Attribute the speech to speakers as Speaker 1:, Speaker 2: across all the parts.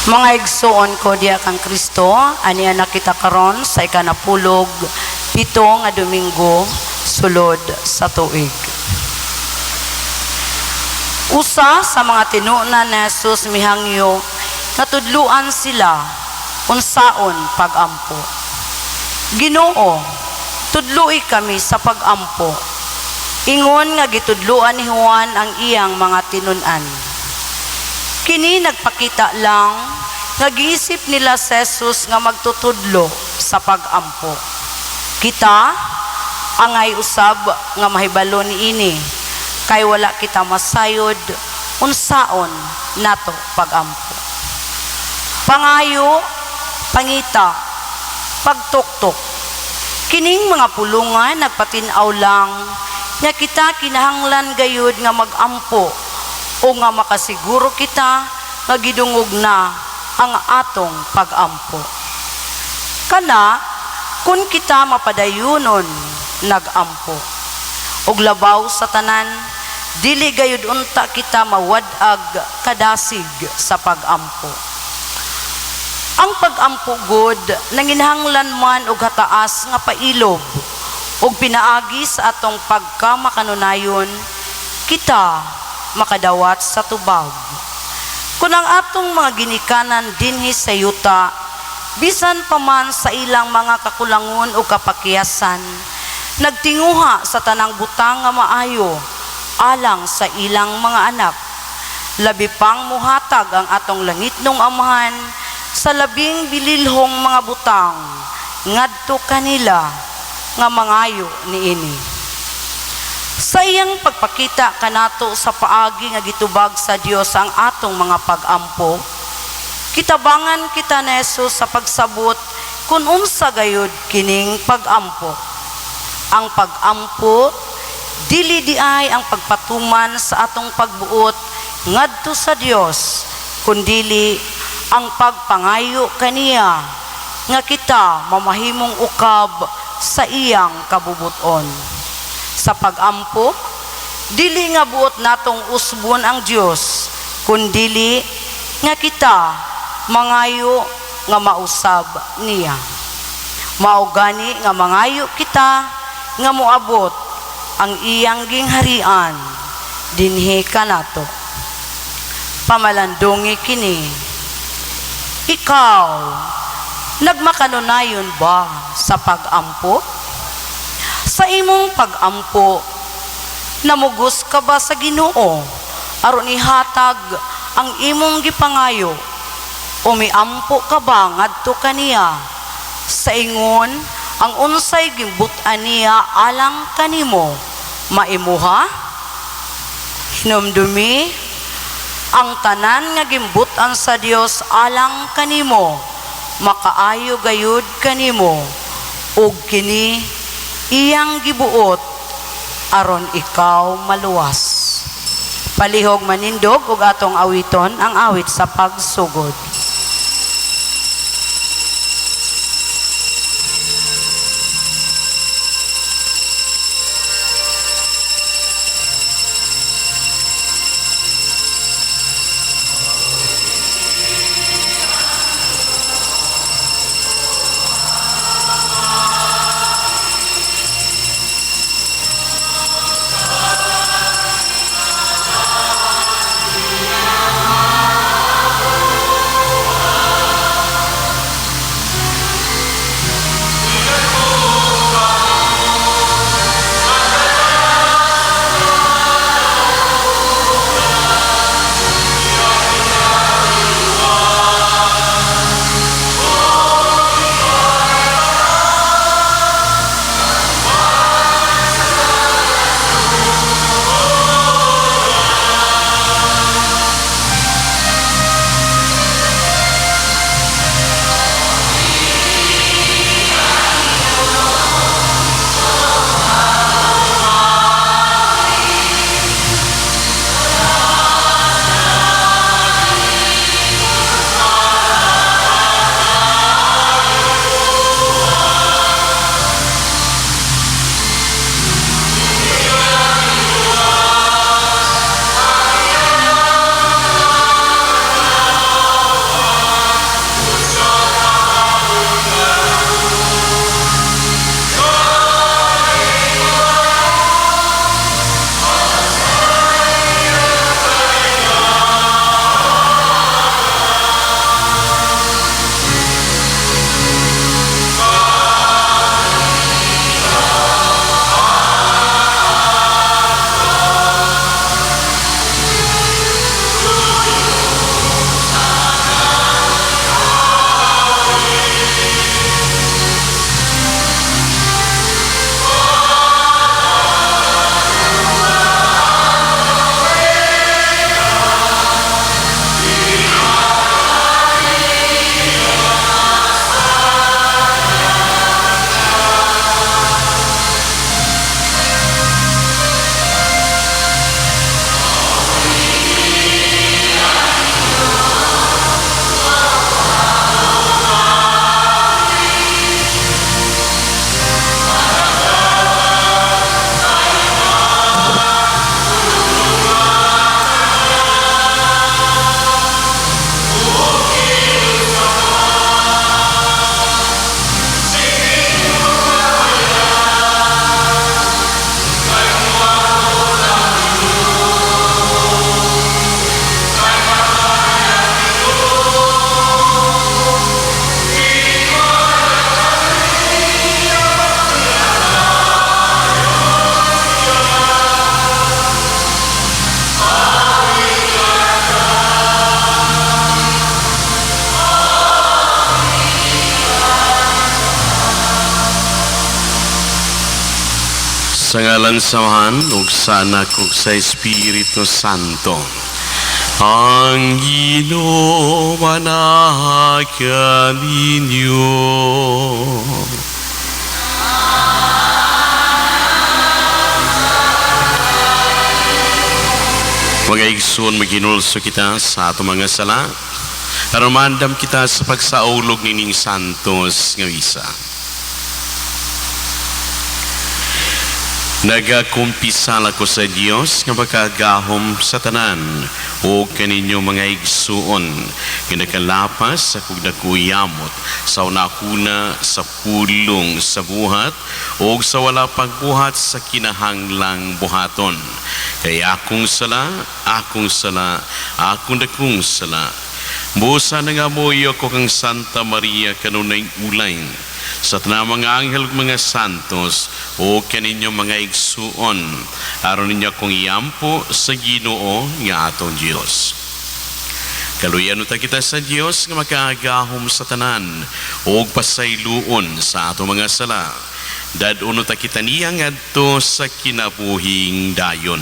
Speaker 1: Mga igsuon ko diha kang Kristo, ania na kita karon sa ikanapulog 7 nga Domingo sulod sa tuig. Usa sa mga tinunan ni Jesus mihangyo nga tudluan sila unsaon pagampo. "Ginoo, tudloi kami sa pagampo, ingon nga gitudluan ni Juan ang iyang mga tinun-an." Kini nagpakita lang nga giisip nila sa Jesus nga magtutudlo sa pagampo. Kita angay usab nga mahibalo niini kay wala kita masayod unsaon nato pagampo. Pangayo, pangita, pagtuktok. Kining mga pulungan nagpatin-aw lang nga kita kinahanglan gayud nga magampo o nga makasiguro kita nga gidungog na ang atong pagampo. Kana kung kita mapadayunon nagampo. Ug labaw sa tanan, dili gayud unta kita mawad-ag kadasig sa pagampo. Ang pagampo gud nanginahanglan man og hataas nga pailob ug pinaagi sa atong pagkamakanunayon kita makadawat sa tubag. Kung ang atong mga ginikanan dinhi sa yuta, bisan pa man sa ilang mga kakulangon o kapakiyasan, nagtinguha sa tanang butang nga maayo alang sa ilang mga anak, labi pang muhatag ang atong langitnong Amahan sa labing bililhong mga butang ngadto kanila nga mangayo niini. Sa iyang pagpakita kanato sa paagi nga gitubag sa Dios ang atong mga pagampo, kitabangan kita ni Jesus sa pagsabot kung unsa gayud kining pagampo. Ang pagampo dili diay ang pagpatuman sa atong pagbuot ngadto sa Dios, kundili ang pagpangayo kaniya nga kita mamahimong ukab sa iyang kabubuton. Sa pagampo, dili nga buot natong usbon ang Dios, kundili nga kita mangayo nga mausab niya. Mao gani nga mangayo kita nga moabot ang iyang gingharian dinhi kanato. Pamalandungi kini. Ikaw, nagmakanunayon ba sa pagampo? Sa imong pagampo, namugos ka ba sa Ginoo aron ihatag ang imong gipangayo? O miampo ka ba ngadto kaniya sa ingon ang unsay gimbut-an niya alang kanimo maimuha? Hinumdumi, ang tanan nga gimbut-an sa Dios alang kanimo makaayo gayud kanimo, ug kini iyang gibuot aron ikaw maluwas. Palihog manindog ug atong awiton ang awit sa pagsugod.
Speaker 2: Sa ngalan sa Amahan, ug sa Anak, ug sa Espiritu Santo. Ang Ginoo manaha kaninyo. Mga igsoon, maghinulso kita sa atong mga sala aron maandam kita sa pagsaulog nining santos nga misa. Nagakumpisal ako sa Dios nga makagahom sa tanan ug kaninyo, mga igsuon, nga nakalapas akong nakuyamot sa unahuna, sa pulong, sa buhat ug sa wala pagbuhat sa kinahanglang buhaton, kay akong sala, akong sala, akong dakong sala. Busa nangamuyo ko kang Santa Maria, kanunay ulay, sa tanang mga anghel ug mga santos, o kaninyo, mga igsuon, aron ninyo akong iampo sa Ginoo nga atong Dios. Kaluyan ta kita sa Dios nga makagahom sa tanan ug pasayloon sa atong mga sala. Dad-on ta kita niya ngadto sa kinabuhing dayon.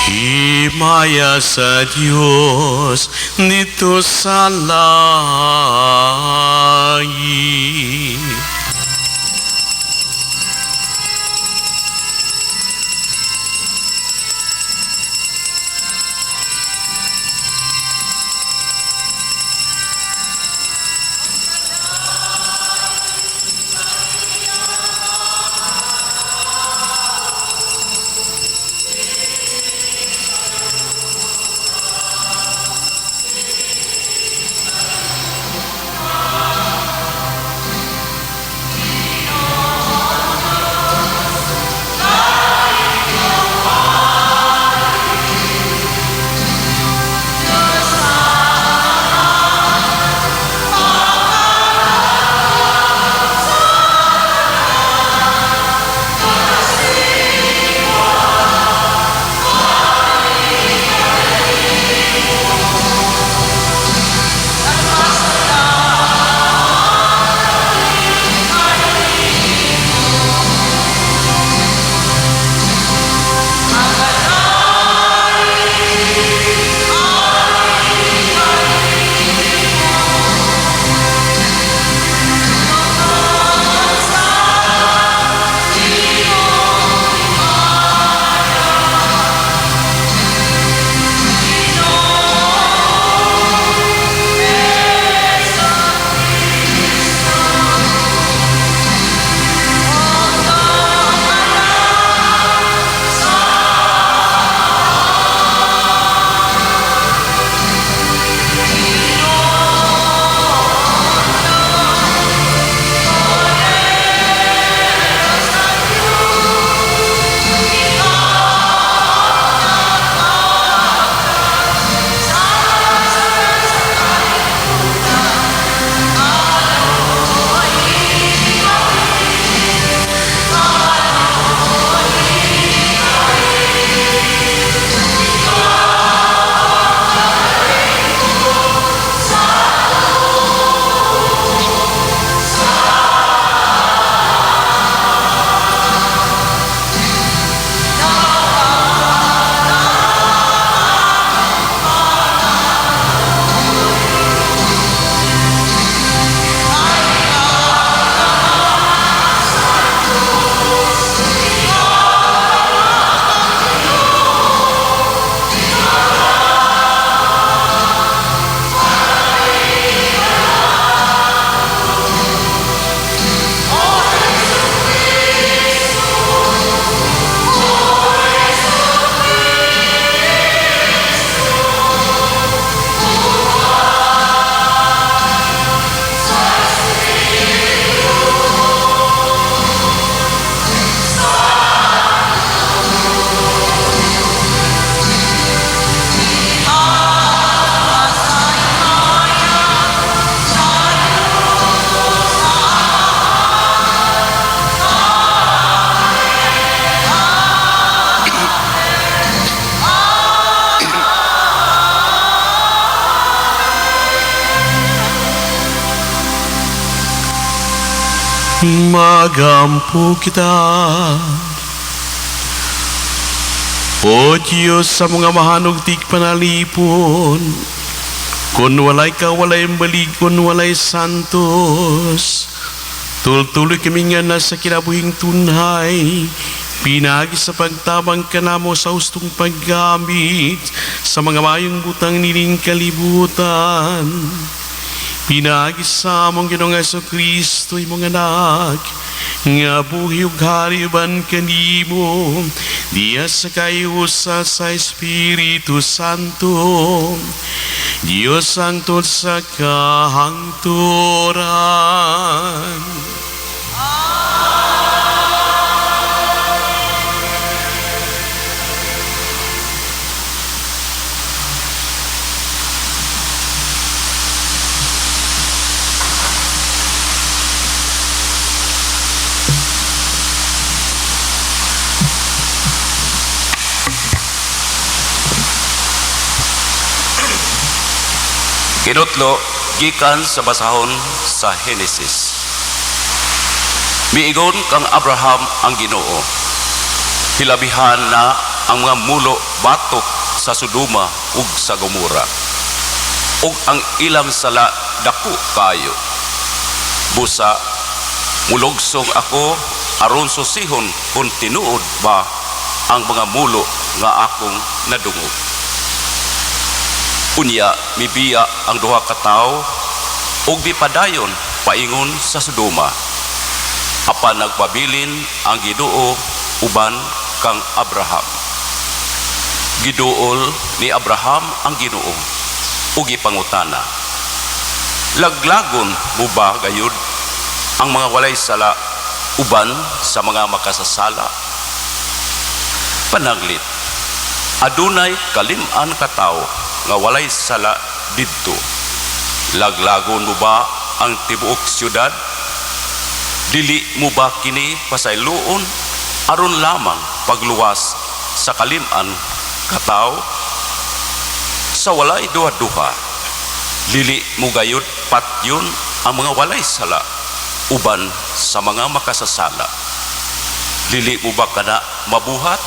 Speaker 2: Himaya sa Dios didto sa langit. Magampo kita. O Diyos, sa mga mahanog tigpanalipon, kung walay ka, walay balik, kung walay santos, tultuloy kami nga nasa kinabuhing tunhay, pinagi sa pagtabang kanamo sa ustong paggamit sa mga mayong butang nining kalibutan. Pinagi sa among Ginoong Kristo, imong anak, nga buhi ug hari uban kanimo, diya sa kayusa sa Espiritu Santo, Diyos hangtod sa kahangturan.
Speaker 3: Kinutlo gikan sa basahon sa Henesis. Miingon kang Abraham ang Ginoo. Hilabihan na ang mga mulo batok sa Sodoma ug sa Gomora. Ug ang ilang sala dako kayo. Busa mulugsong ako aron susihon kung tinuod ba ang mga mulo nga akong nadungog. Unya mibiya ang duha ka tawo ug mipadayon paingon sa Sodoma. Apan nagpabilin ang Ginoo uban kang Abraham. Giduol ni Abraham ang Ginoo ug gipangutana, laglagon mo ba gayud ang mga walay sala uban sa mga makasasala? Pananglit, adunay kalim-an ka tawo nga walay sala didto. Laglagon mo ba ang tibuok syudad? Dili mo ba kini pasayloon aron lamang pagluwas sa kalim-an ka tawo? Sa walay duha-duha, dili mo gayud patyon ang mga walay sala uban sa mga makasasala. Dili mo ba kana mabuhat?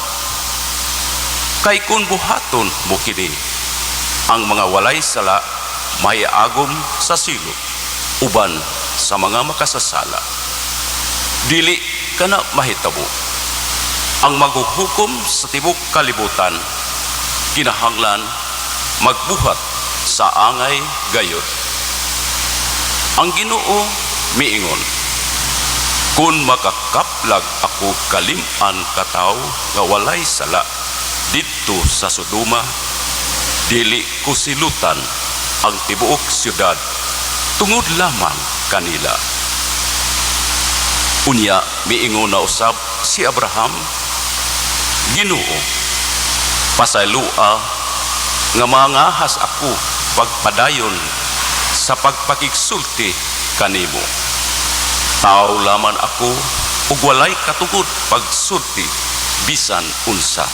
Speaker 3: Kay kung buhaton mo kini, ang mga walay sala mahiagom sa silot uban sa mga makasasala. Dili kana mahitabo. Ang maghuhukom sa tibok kalibutan kinahanglan magbuhat sa angay gayud. Ang Ginoo miingon, kun makakaplag ako kalim-an ka tawo nga walay sala didto sa Sodoma, dili ko silutan ang tibuok syudad tungod lamang kanila. Unya miingon na usab si Abraham, Ginoo, pasayloa nga mangahas ako pagpadayon sa pagpakigsulti kanimo. Tao lamang ako ug walay katugod pagsulti bisan unsa.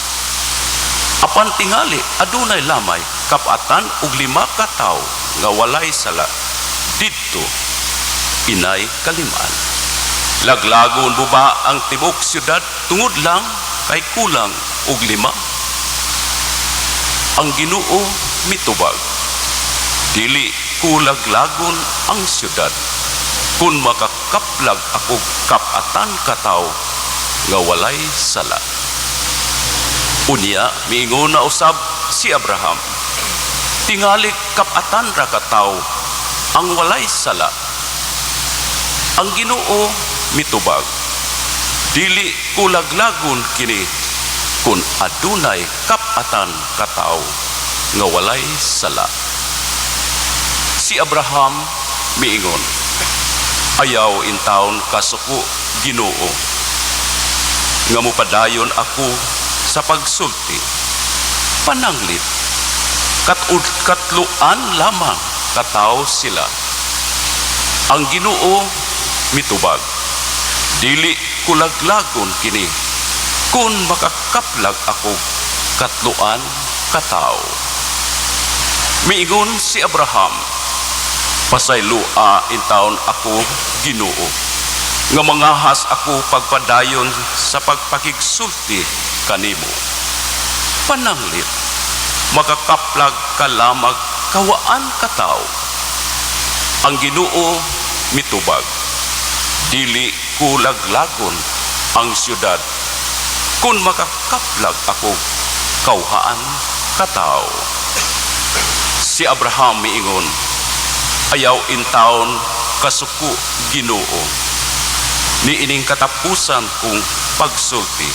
Speaker 3: Apan tingali adunay lamay kap-atan og 5 ka tawo nga walay sala didto inay kaliman. Laglagon mo ba ang tibuok syudad tungod lang kay kulang og 5? Ang Ginoo mitubag, dili ko laglagon ang syudad kung makakaplag ako kap-atan ka tawo nga walay sala. Unya miingon na usab si Abraham, tingali kap-atan ra ka tawo ang walay sala. Ang Ginoo mitubag, dili ko laglagon kini kung adunay kap-atan ka tawo nga walay sala. Si Abraham miingon, ayaw intawon kasuko Ginoo, nga mopadayon ako sa pagsulti. Pananglit, katluan lamang katawo sila. Ang Ginoo mitubag, dili ko laglagon kini kung makakaplag ako katluan katawo. Miingon si Abraham, pasayloa intawon ako Ginoo, Nga mangahas ako pagpadayon sa pagpakigsulti kanimo. Pananglit, makakaplag ka lamag kawaan ka tawo. Ang Ginoo mitubag, dili ko laglagon ang siyudad kung makakaplag ako kawhaan ka tawo. Si Abraham miingon, ayaw intawon kasuko, Ginoo, niining katapusan kong pagsulti.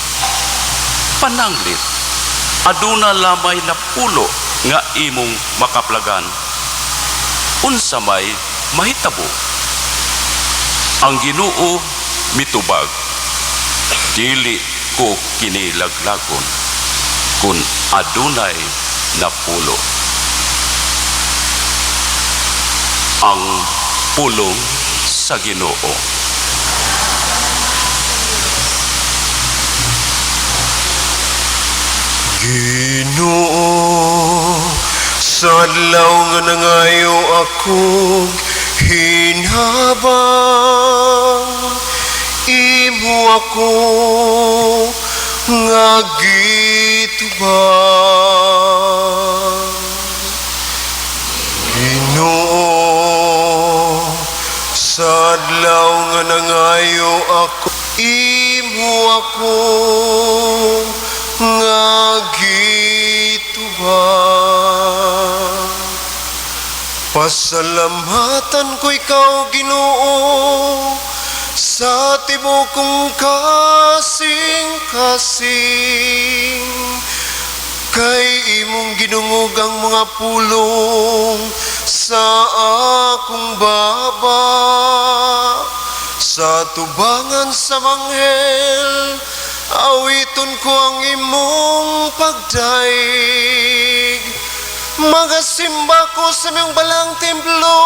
Speaker 3: Pananglit, aduna lamay 10 nga imong makaplagan. Unsa may mahitabo? Ang Ginoo mitubag, dili ko kini laglagon kung adunay 10. Ang pulong sa Ginoo.
Speaker 4: Ginoo, sa adlaw nga nangayo akong hinabang, imo ako nga gitubang. Ginoo, sa adlaw nga nangayo ako, imo ako nga gitubang. Pasalamatan ko ikaw, Ginoo, sa tibuok kong kasing-kasing, kay imong gidungog ang mga pulong sa akong baba. Sa tubangan sa manghel, awiton ko ang imong pagdaig. Magasimba ko sa imong balang templo,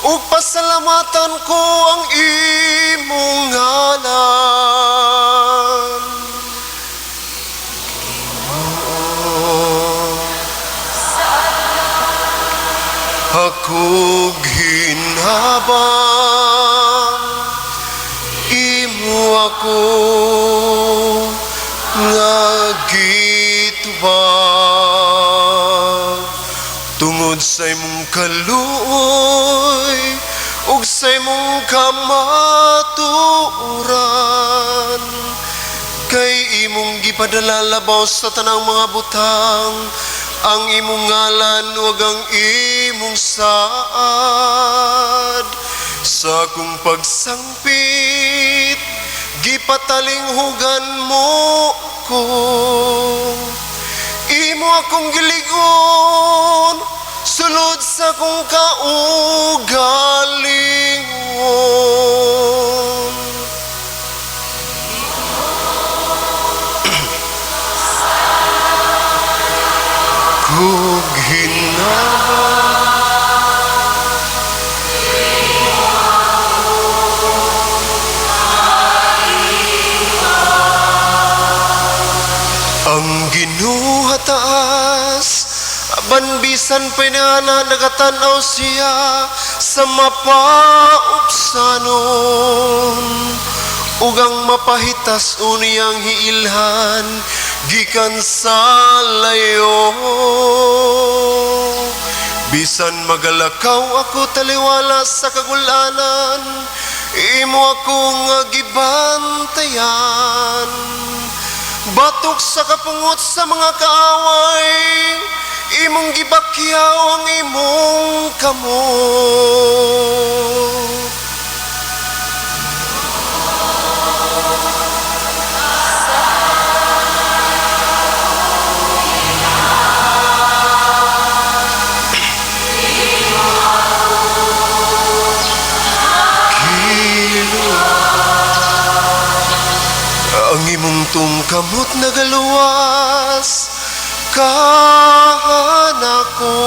Speaker 4: ug pasalamatan ko ang imong ngalan. Ako hinabang, imo ako nga gitubag. Tungod sa imong kaluoy ug sa imong kamatuoran, kay imong gipadala labaw sa tanang mga butang ang imong ngalan ug ang imong saad. Sa akong pagsangpit, gipatalinghugan mo ko. Imo akong giligon sulod sa akong kaugalingon. Kug hinabang, ang Ginoo taas, apan bisan pinana nagatanaw siya sa mapaupsanon, ug ang mapahitas uniyang hiilhan gikan sa layo. Bisan magalakaw ako taliwala sa kagulanan, imo ako nga gibantayan. Batok sa kapungot sa mga kaaway, imong gibakyaw ang imong kamot. Ang imong tungkamot nagaluwas kanako.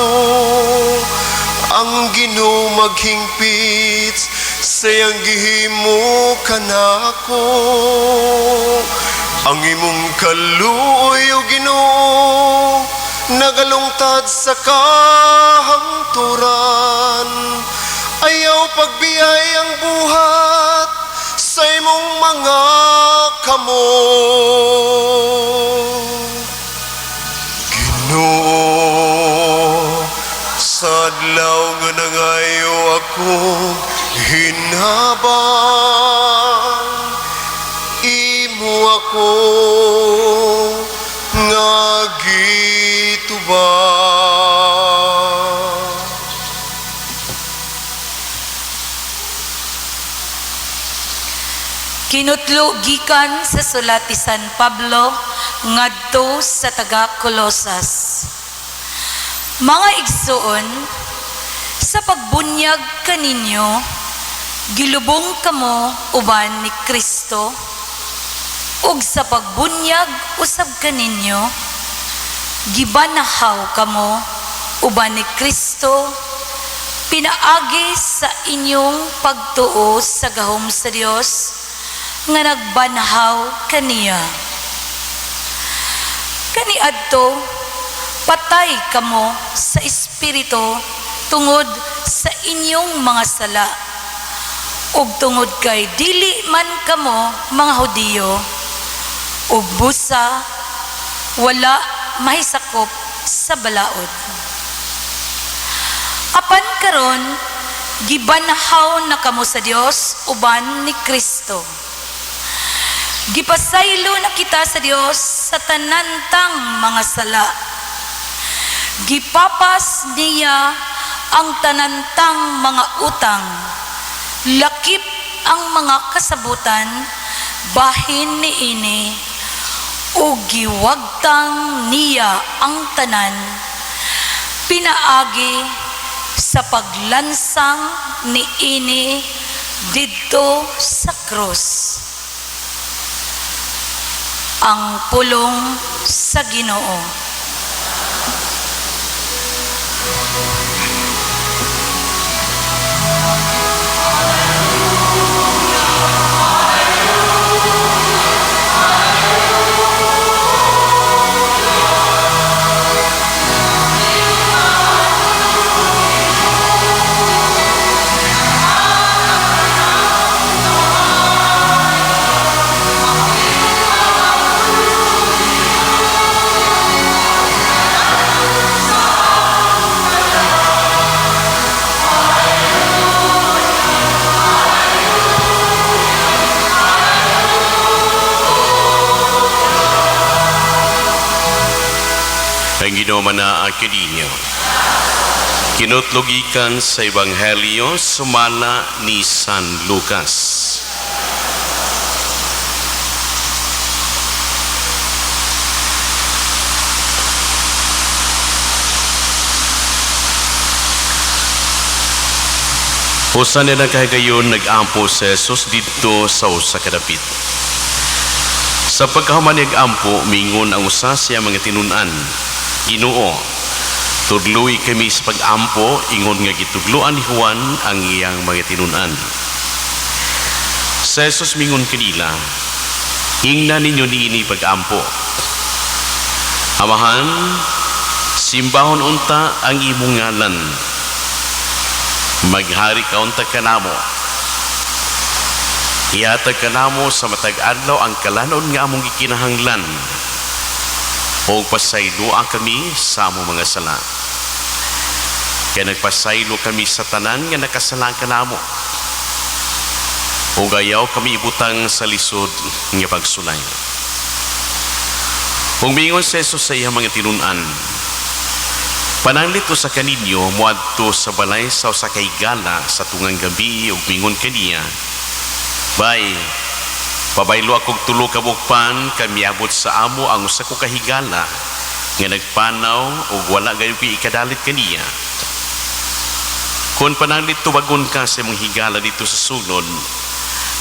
Speaker 4: Ang Ginoo maghingpit sa iyang gihimo kanako. Ang imong kaluoy, o Ginoo, nagalungtad sa kahangturan. Ayaw pagbiyay ang buhat mga kamot. Ginoo, sa adlaw nga nangayo ako hinabang, imo ako nga gitubag.
Speaker 5: Kinutlo gikan sa sulat ni San Pablo ngadto sa taga Colosas. Mga igsuon, sa pagbunyag kaninyo, gilubong kamo uban ni Kristo, ug sa pagbunyag usab kaninyo, gibanahaw kamo uban ni Kristo, pinaagi sa inyong pagtuo sa gahom sa Dios nga nagbanhaw kaniya. Kaniadto, patay kamo sa espiritu tungod sa inyong mga sala, ug tungod kay dili man kamo mga Hudiyo, ug busa wala mahisakop sa balaod. Apan karon, gibanhaw na kamo sa Dios uban ni Kristo. Gipasaylo na kita sa Dios sa tanantang mga sala. Gipapas niya ang tanantang mga utang, lakip ang mga kasabutan, bahin niini, ug giwagtang niya ang tanan, pinaagi sa paglansang niini didto sa krus. Ang pulong sa Ginoo.
Speaker 2: Ang Ginoo manaa kaninyo. Kinutlo gikan sa Ebanghelyo sumala ni San Lucas. Usa nila kahigayon, nag-ampo si Jesus didto sa usa ka dapit. Sa pagkahuman nag-ampo, mingon ang usa sa iyang mga tinun-an, "Ginoo, tudloi kami sa pag-ampo ingon nga gitudloan ni Juan ang iyang mga tinun-an." Si Jesus mingon kanila, "Ingna ninyo niini pag-ampo. Amahan, simbahon unta ang imong ngalan. Maghari ka unta kanamo. Ihatag kanamo sa matag adlaw ang kalanon nga among gikinahanglan. Ug pasayloa kami sa among mga sala. Kay nagpasaylo kami sa tanan nga nakasala kanamo. Ug ayaw kami ibutang sa lisod nga pagsulay." Ug miingon si Jesus sa iyang mga tinun-an, "Pananglit usa kaninyo moadto sa balay sa usa ka higala sa tungang gabi ug mingon kaniya, 'Bay, pabaylo akong 3 ka bukpan kay miabot sa amo ang usa ko ka higala nga nagpanaw ug wala gayud koy ikadalit kaniya.' Kung pananglit tubagon ka sa imong higala didto sa sulod,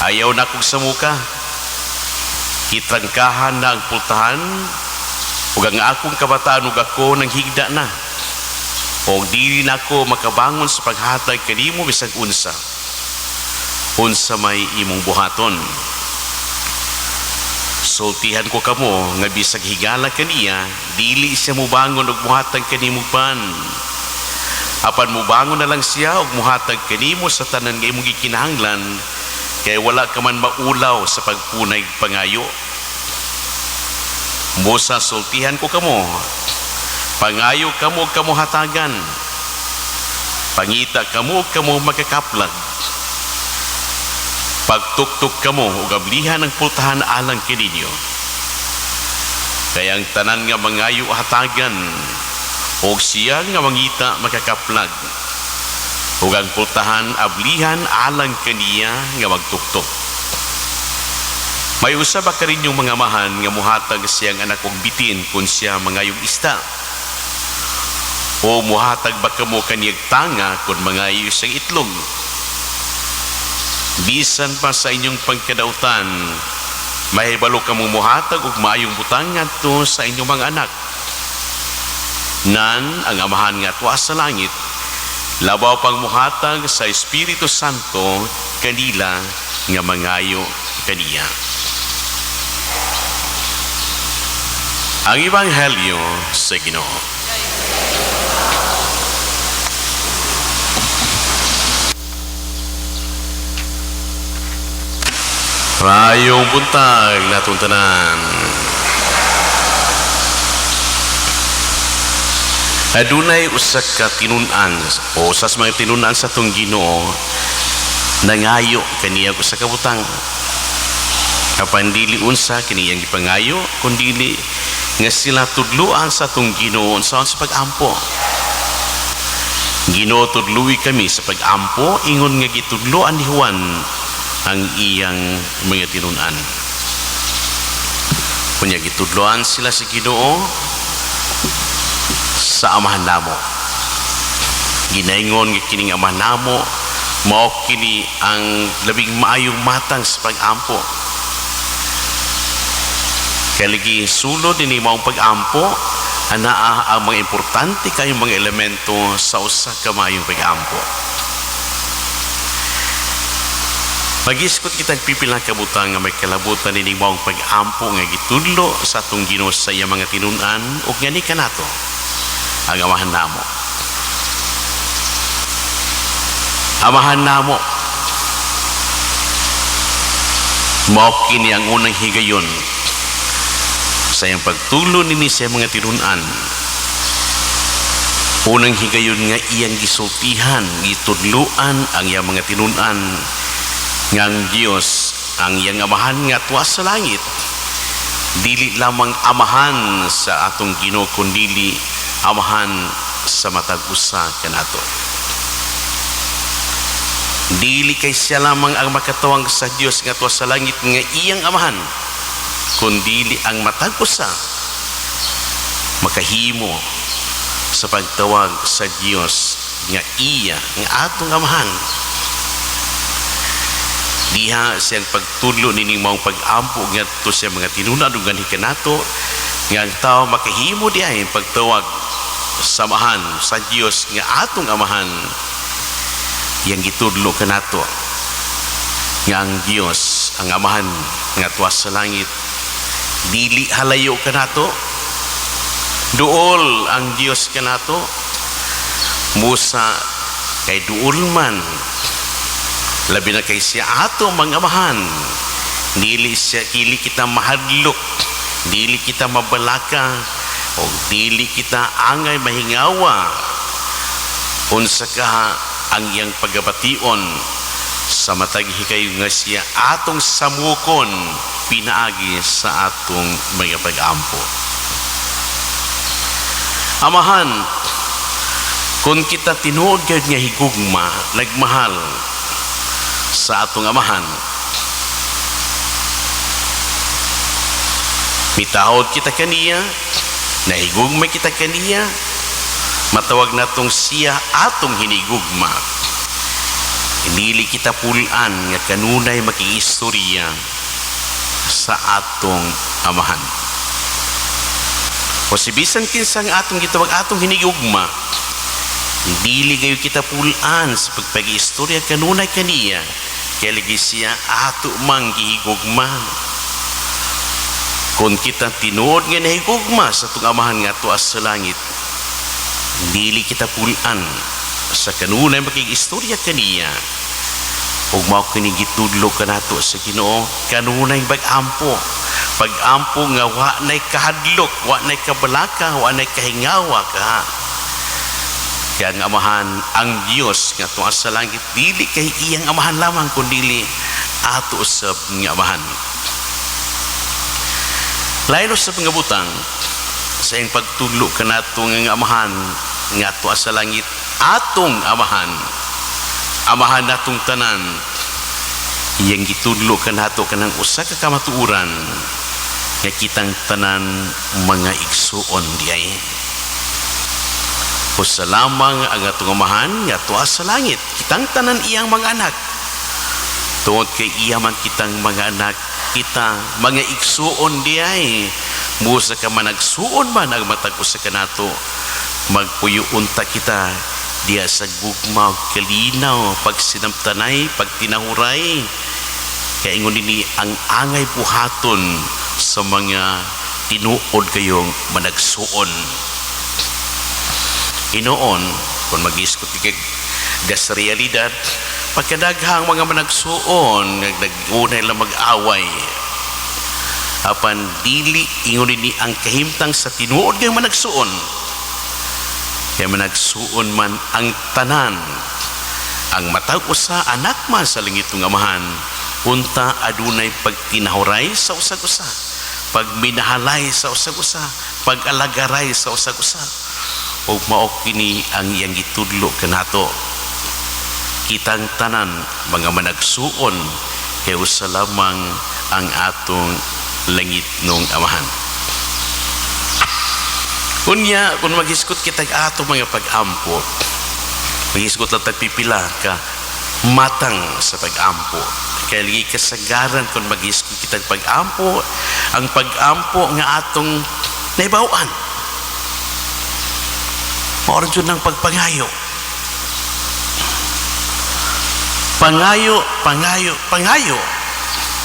Speaker 2: 'Ayaw na akong samuka. Gitrangkahan na ang pultahan ug ang akong kabataan ug ako nanghigda na. O dili na ako makabangon sa paghatag kanimo bisag unsa.' Unsa may imong buhaton? Sultihan ko kamo nga bisag higala kaniya, dili siya mubangon og muhatag kanimo pan. Apan mubangon na lang siya og muhatag kanimo sa tanan nga imong gikinahanglan Kay wala ka man maulaw sa pagpunay pangayo. Busa sultihan ko kamo, pangayo kamo ug kamo hatagan, pangita kamo ug kamo makakaplag, pagtuktok kamo ug ablihan ang pultahan alang kaninyo. Kay ang tanan nga mangayo hatagan, ug siya nga mangita makakaplag, ug ang pultahan ablihan alang kaniya nga magtuktok. May usa ba kaninyong mga amahan nga muhatag siyang anak og bitin kung siya mangayog isda? O muhatag ba kamo kaniyag tanga kung mangayo siyang itlog? Bisan pa sa inyong pagkadautan, mahibalo kamo muhatag og maayong butang ngadto sa inyong mga anak. Nan ang Amahan nga tuwa sa langit, labaw pang muhatag sa Espiritu Santo kanila nga mangayo kaniya. Ang Ebanghelyo sa Ginoo. Rayong buntag natong tanan. Adunay usa ka tinun-an o usa sa mga tinun-an sa atong Ginoo nangayo kaniya usa ka butang. Apan dili unsa kiniyang gipangayo, kundili nga sila tudluan sa atong Ginoo unsaon sa pag-ampo. Ginoo, tudlui kami sa pag-ampo ingon nga gitudloan ni Juan ang iyang mga tinun-an. Kunya gitudloan sila sa Ginoo sa Amahan namo. Ginaingon nga kining Amahan namo mao kini ang labing maayong matang sa pag-ampo. Kaya lagi sulod ini maong pag-ampo, anaa ang mga importante kayong mga elemento sa usa ka maayong pag-ampo. Mag-iskot kitang pipila ka butang nga may kalabutan ini maong pag-ampo nga gitudlo sa atong Ginoo sa iyang mga tinun-an ug nga ni kanato ang Amahan namo. Amahan namo, mao kini ang unang higayon sa iyang pagtulo nini sa mga tinun-an. Unang higayon nga iyang gisultihan, gitudloan ang iyang mga tinun-an nga ang Dios, ang iyang Amahan nga tuwa sa langit, dili lamang amahan sa atong Ginoo kundili amahan sa matag usa kanato. Dili kay siya lamang ang makatawang sa Dios nga tuwa sa langit nga iyang amahan, kundili ang matag usa makahimo sa pagtawag sa Dios nga iya nga atong amahan. Diha siyang pagtudlo nining maong pag-ampo ngadto sa mga tinun-an ug nganhi kanato nga ang tao makahimo diha ang pagtawag sa amahan sa Dios nga atong amahan. Iyang gitudlo kanato nga ang Dios ang amahan nga tuwa sa langit dili halayo kanato, duol ang Dios kanato. Musa kay duol man, labi na kay siya ato mga amahan, dili siya dili kita mahadlok, dili kita mabalaka, o dili kita angay mahingawa unsa ka ang iyang pagabation sa matag hikayo nga siya atong samukon pinaagi sa atong mga pag-ampo. Amahan, kung kita tinuod gyud nga higugma, nagmahal sa atong amahan, mitahod kita kaniya, nahigugma kita kaniya, matawag natong siya atong hinigugma. Dili kita pulan nga kanunay makiistorya sa atong amahan. O si bisan kinsa ang atong gitawag atong hinigugma, dili gayo kita pulan sa pagpag-istorya kanunay kaniya, kaya lagi siya ato mang gihigugma. Kung kita tinuod nga nahigugma sa atong amahan nga tuas sa langit, dili kita pulan sa kanunay makig-istorya kaniya. Ug mao kini gitudlo kanato sa Ginoo kanunay pag-ampo. Pag-ampo nga wa nay kahadlok, wa nay kabalaka, wa nay kahingawa ka. Kaya ang Amahan, ang Dios nga tuwa sa langit, dili kay iyang amahan lamang, kundili ato usab nga amahan. Lain sa mga butang, sa iyang pagtudlo kanato nga ang Amahan nga tuwa sa langit, atong amahan, amahan natong tanan, iyang gitudlo kanato kanang usa ka kamatuoran nga kitang tanan mga igsuon diay. Usa lamang ang atong Amahan nga tuwa sa langit, kitang tanan iyang mga anak. Tungod kay iya man kitang mga anak, kita mga igsuon diay. Busa ka managsuon man ang matag usa kanato, magpuyo unta kita diya sa gugma ug kalinaw, pagsinamtanay, pagtinahuray. Kay ingon nini ang angay buhaton sa mga tinuod kayong managsuon. Hinoon, kung mag-iskot kay sa realidad, pagkadaghang mga managsuon, nag-unay lang mag-away. Apan dili ingon ni ang kahimtang sa tinuod kayong managsuon. Kaya managsuon man ang tanan, ang matag usa anak man sa langitong Amahan, unta adunay pagtinahuray sa usag-usa, pagminahalay sa usag-usa, pag-alagaray sa usag-usa. Ug mao kini ang iyang gitudlo kanato. Kitang tanan mga managsuon kay usa lamang ang atong langitnong Amahan. Unya, kung maghisgot kitag ato mga pag-ampo, maghisgot lang tagpipila ka matang sa pag-ampo. Kaya lagi kasagaran kung maghisgot kitag pag-ampo, ang pag-ampo nga atong naibawan. Mao ra jud ng pagpangayo. Pangayo, pangayo, pangayo.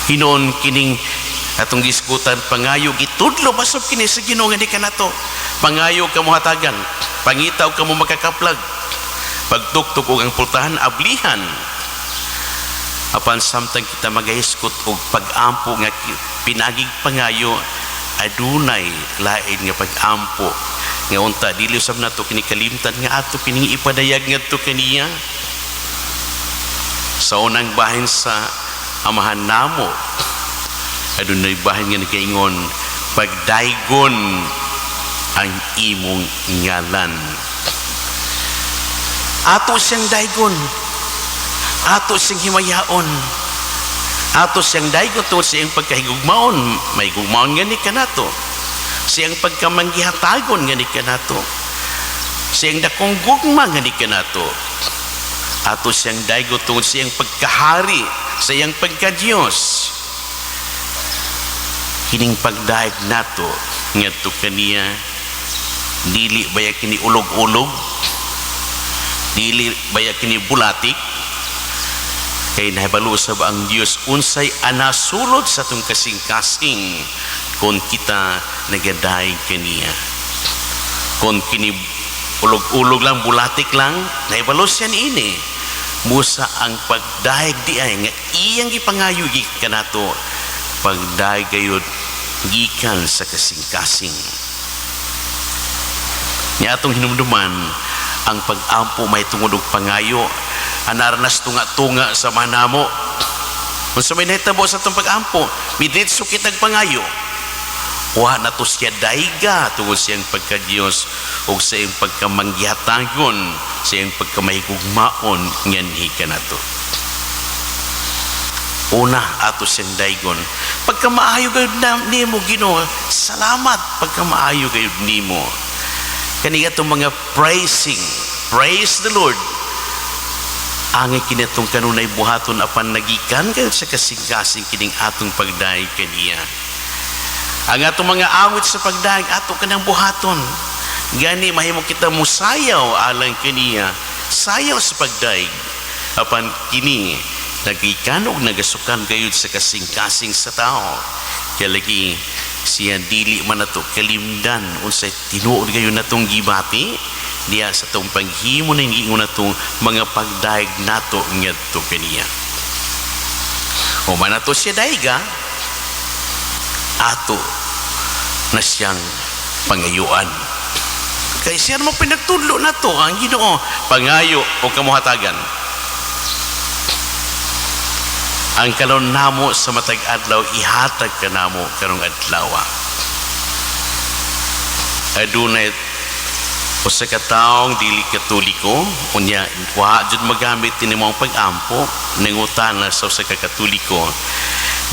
Speaker 2: Hinoon kining atong gisgutan pangayo, gitudlo basop kini sa Ginoo nga di kanato. Pangayo ka mohatagan, pangita og kamo makakaplag. Pagtuktok og ang pultahan ablihan. Apan samtang kita magahisgot og pag-ampo nga pinagig pangayo, adunay lain nga pag-ampo nga unta dili usab nato kini kalimtan nga ato kining ipadayag ngadto kaniya. Sa unang bahin sa Amahan Namo, adunay bahin nga nagaingon, "Pagdaygon ang imong ngalan." Ato siyang daygon, ato siyang himayaon, ato siyang daygon tungod sa iyang pagkahigugmaon, may gugmaon nga ni kanato, sa iyang pagkamanggihatagon nga ni kanato, sa iyang dakong gugma nga ni kanato. Ato siyang daygon tungod sa iyang pagkahari, sa iyang pagka-Diyos. Kining pagdayeg nato ngadto kaniya, dili baya kini ulog-ulog, dili baya kini bulatik, kay nahibalo sab ang Dios unsay anasulod sa atong kasing-kasing kung kita nagadayeg kaniya. Kung kini ulog-ulog lang, bulatik lang, nahibalo siya niini. Busa ang pagdayeg di ay nga iyang gipangayo kanato, pagdayeg gayud gikan sa kasing-kasing. Nya atong hinumduman ang pag-ampo may tungod og pangayo, anarnas tunga-tunga sa manamo. Unsa may nahitabo sa atong pag-ampo, midiretso kitag pangayo. Wa na to siya dayga tungod siyang pagka-Diyos o sa iyang pagkamanggihatagon, sa iyang pagkamahigugmaon nganhi kanato. Una, ato siyang daygon. Pagkamaayo gayud na nimo, Ginoo, salamat pagkamaayo gayud nimo. Kani atong mga praising, praise the Lord. Angay kinatong kanunay buhaton apan nagikan gayud sa kasing-kasing kining atong pagdayeg kaniya. Ang atong mga awit sa pagdayeg ato kanang buhaton. Gani mahimo kita musayaw alang kaniya, sayaw sa pagdayeg. Apan kini nagikan og nagasukan gayud sa kasing-kasing sa tao. Kaya lagi siya dili man nato kalimdan unsay tinuod gayon natong gibati diya sa tong paghimo ning giingon natong mga pagdayeg nato ngadto kaniya. Human nato siya daiga, ato na siyang pangayuan. Kay siya mo pinagtudlo na to ang Ginoo, pangayo o kamuhatagan. Ang kalon namo sa matag adlaw ihatag kanamo karong adlaw. Adunay usa ka taong dili Katoliko, unya wa jud magamit ini mong pag-ampo, nangutana sa usa ka Katoliko,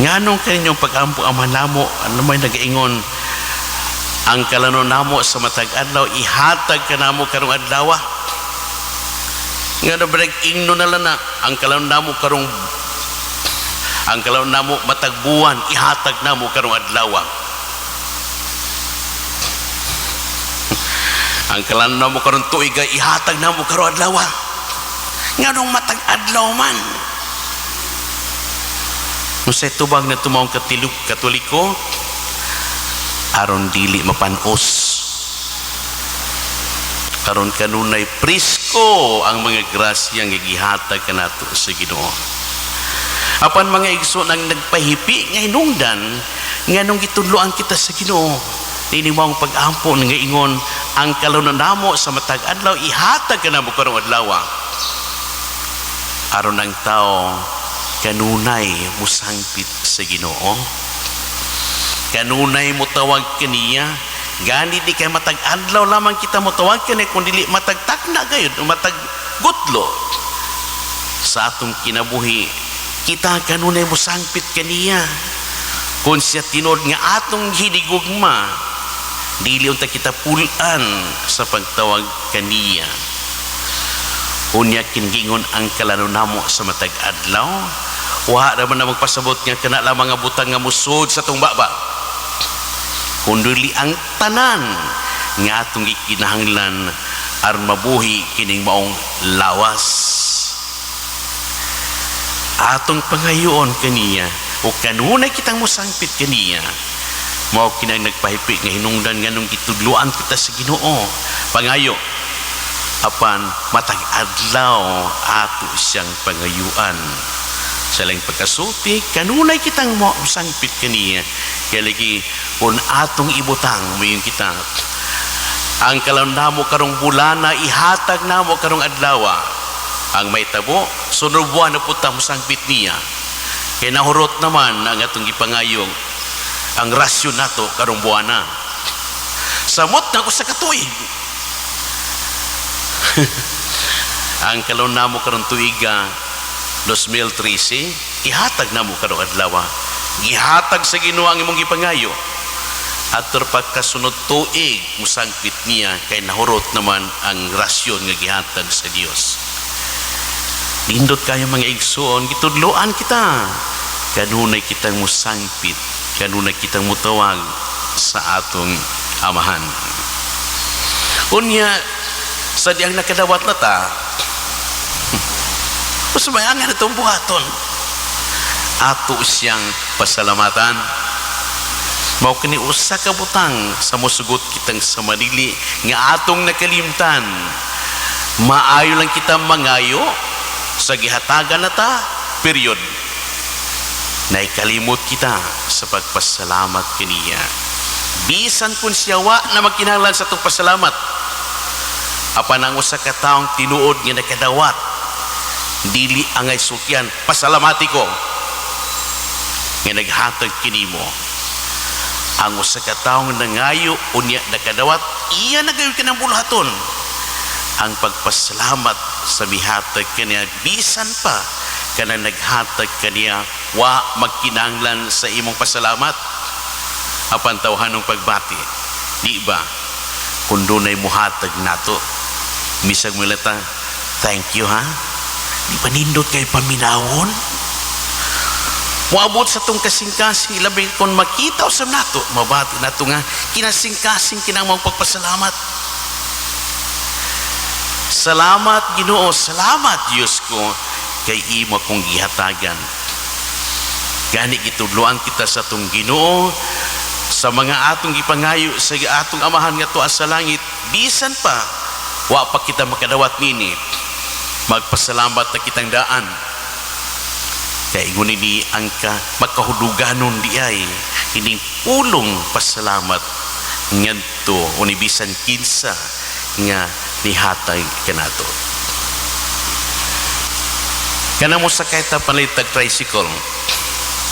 Speaker 2: nganong kaninyong pag-ampo, Ama namo, ano may nagaingon ang kalano namo sa matag adlaw ihatag kanamo karong adlaw? Ngano ba nag-ingno na lang na ang kalano namo karong, ang kalano namo matag buwan ihatag namo karong adlaw? Ang kalano namo karong tuig ihatag namo karong adlaw. Nganong matag adlaw man? Unsay tubag na tumaong Katoliko? Aron dili mapanos, aron kanunay presko ang mga grasya nga gihatag kanato sa Ginoo. Apan mga igsoon, ang nagpahipi nga hinungdan nganong gitudloan kita sa Ginoo dini mao ang pag-ampo nga ingon ang kalunon namo sa matag adlaw ihatag kanamo karong adlaw, aron ang tao kanunay musangpit sa Ginoo, kanunay motawag kaniya. Gani di kay matag adlaw lamang kita motawag kaniya, kun dili matag takna gayud o matag gutlo sa atong kinabuhi, kita kanunay mosangpit kaniya. Kung siya tinuod nga atong hinigugma, dili unta kita pulan sa pagtawag kaniya. Unya kingingon ang kalano namo sa matag adlaw, wa ra man na magpasabot nga kana lamang nga butang nga musod sa atong baba, kundili ang tanan nga atong gikinahanglan aron mabuhi kining maong lawas. Atong pangayoon kaniya o kanunay kitang mosangpit kaniya. Mao kinang nagpahipi nga hinungdan nganong gitudloan kita sa Ginoo, pangayo, apan matag adlaw ato siyang pangayuan. Sa lang pagkasulti, kanunay kitang mosangpit kaniya. Kaya lagi kung atong ibutang moingon kita ang kalon namo karong bulana ihatag namo karong adlaw, ang may tabo sunod buwan na punta mosangpit niya, kay nahurot naman ang atong gipangayong ang rasyon nato karong buwana, samot na usa ka tuig. Ang kalon namo karong tuiga 2013 ihatag namo karong adlaw. Gihatag sa Ginoo ang imong gipangayo. Ator pagkasunod tuig musangpit niya, kay nahurot naman ang rasyon nga gihatag sa Dios. Nindot kayo mga igsoon, gitudloan kita. Kanunay kitang musangpit, kanunay kitang mutawag sa atong Amahan. Unya, sa diyang nakadawat na ta, usumayangan itong buhaton. Ato siyang pasalamatan. Mao kini usa ka butang sa mosugot kitang sa manili nga atong nakalimtan. Maayo lang kita mangayo sa gihatagan na ta, period. Naikalimot kita sa pagpasalamat kaniya. Bisan kung siya wa na magkinahanglan sa atong pasalamat, apan ang usa ka taong tinuod nga nakadawat, dili angay sultian, pasalamati ko nga naghatag kinimo. Ang usa ka taong nangayo unya nakadawat, iya na gayud kanang buluhaton. Ang pagpasalamat sa mihatag kaniya, bisan pa kanang naghatag kaniya wa magkinahanglan sa imong pasalamat. Apan tawhanong pagbati, di ba? Kung dunay muhatag nato, misag mulata, thank you ha. Di ba nindot kay paminawon? Moabot sa tong kasing-kasing, labi kung makita usab nato, mabati nato nga kinasing-kasing kinang mga pagpasalamat. Salamat Ginoo, salamat Diyos ko kay imo akong gihatagan. Gani gitudloan kita sa atong Ginoo sa mga atong gipangayo sa atong Amahan nga tuwa sa langit, bisan pa wa pa kita makadawat nini, magpasalamat na kitang daan. Kay ingon ni ang ka magkahuluganon di ay ining pulong pasalamat ngadto o ni bisan kinsa nga nihatag kanato. Kana mo sakay ta palit tag tricycle,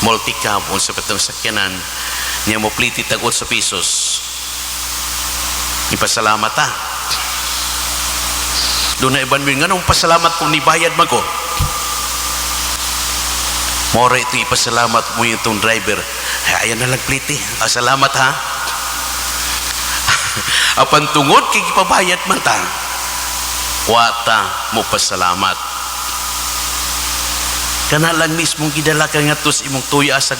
Speaker 2: multicab, unsa pa tong sakyanan niya, mo pliti tag 8 pesos. Ipasalamat ta. Doon na iban mo, nganong pasalamat kung nibayad man ko? Mora ito ipasalamat mo itong driver. Ay, ayan na lang pliti. Ah, salamat ha. Apan tungod kay gipabayad man ta, wa ta mo pasalamat. Kana lang mismong gidala ka ngadto sa imong tuya sa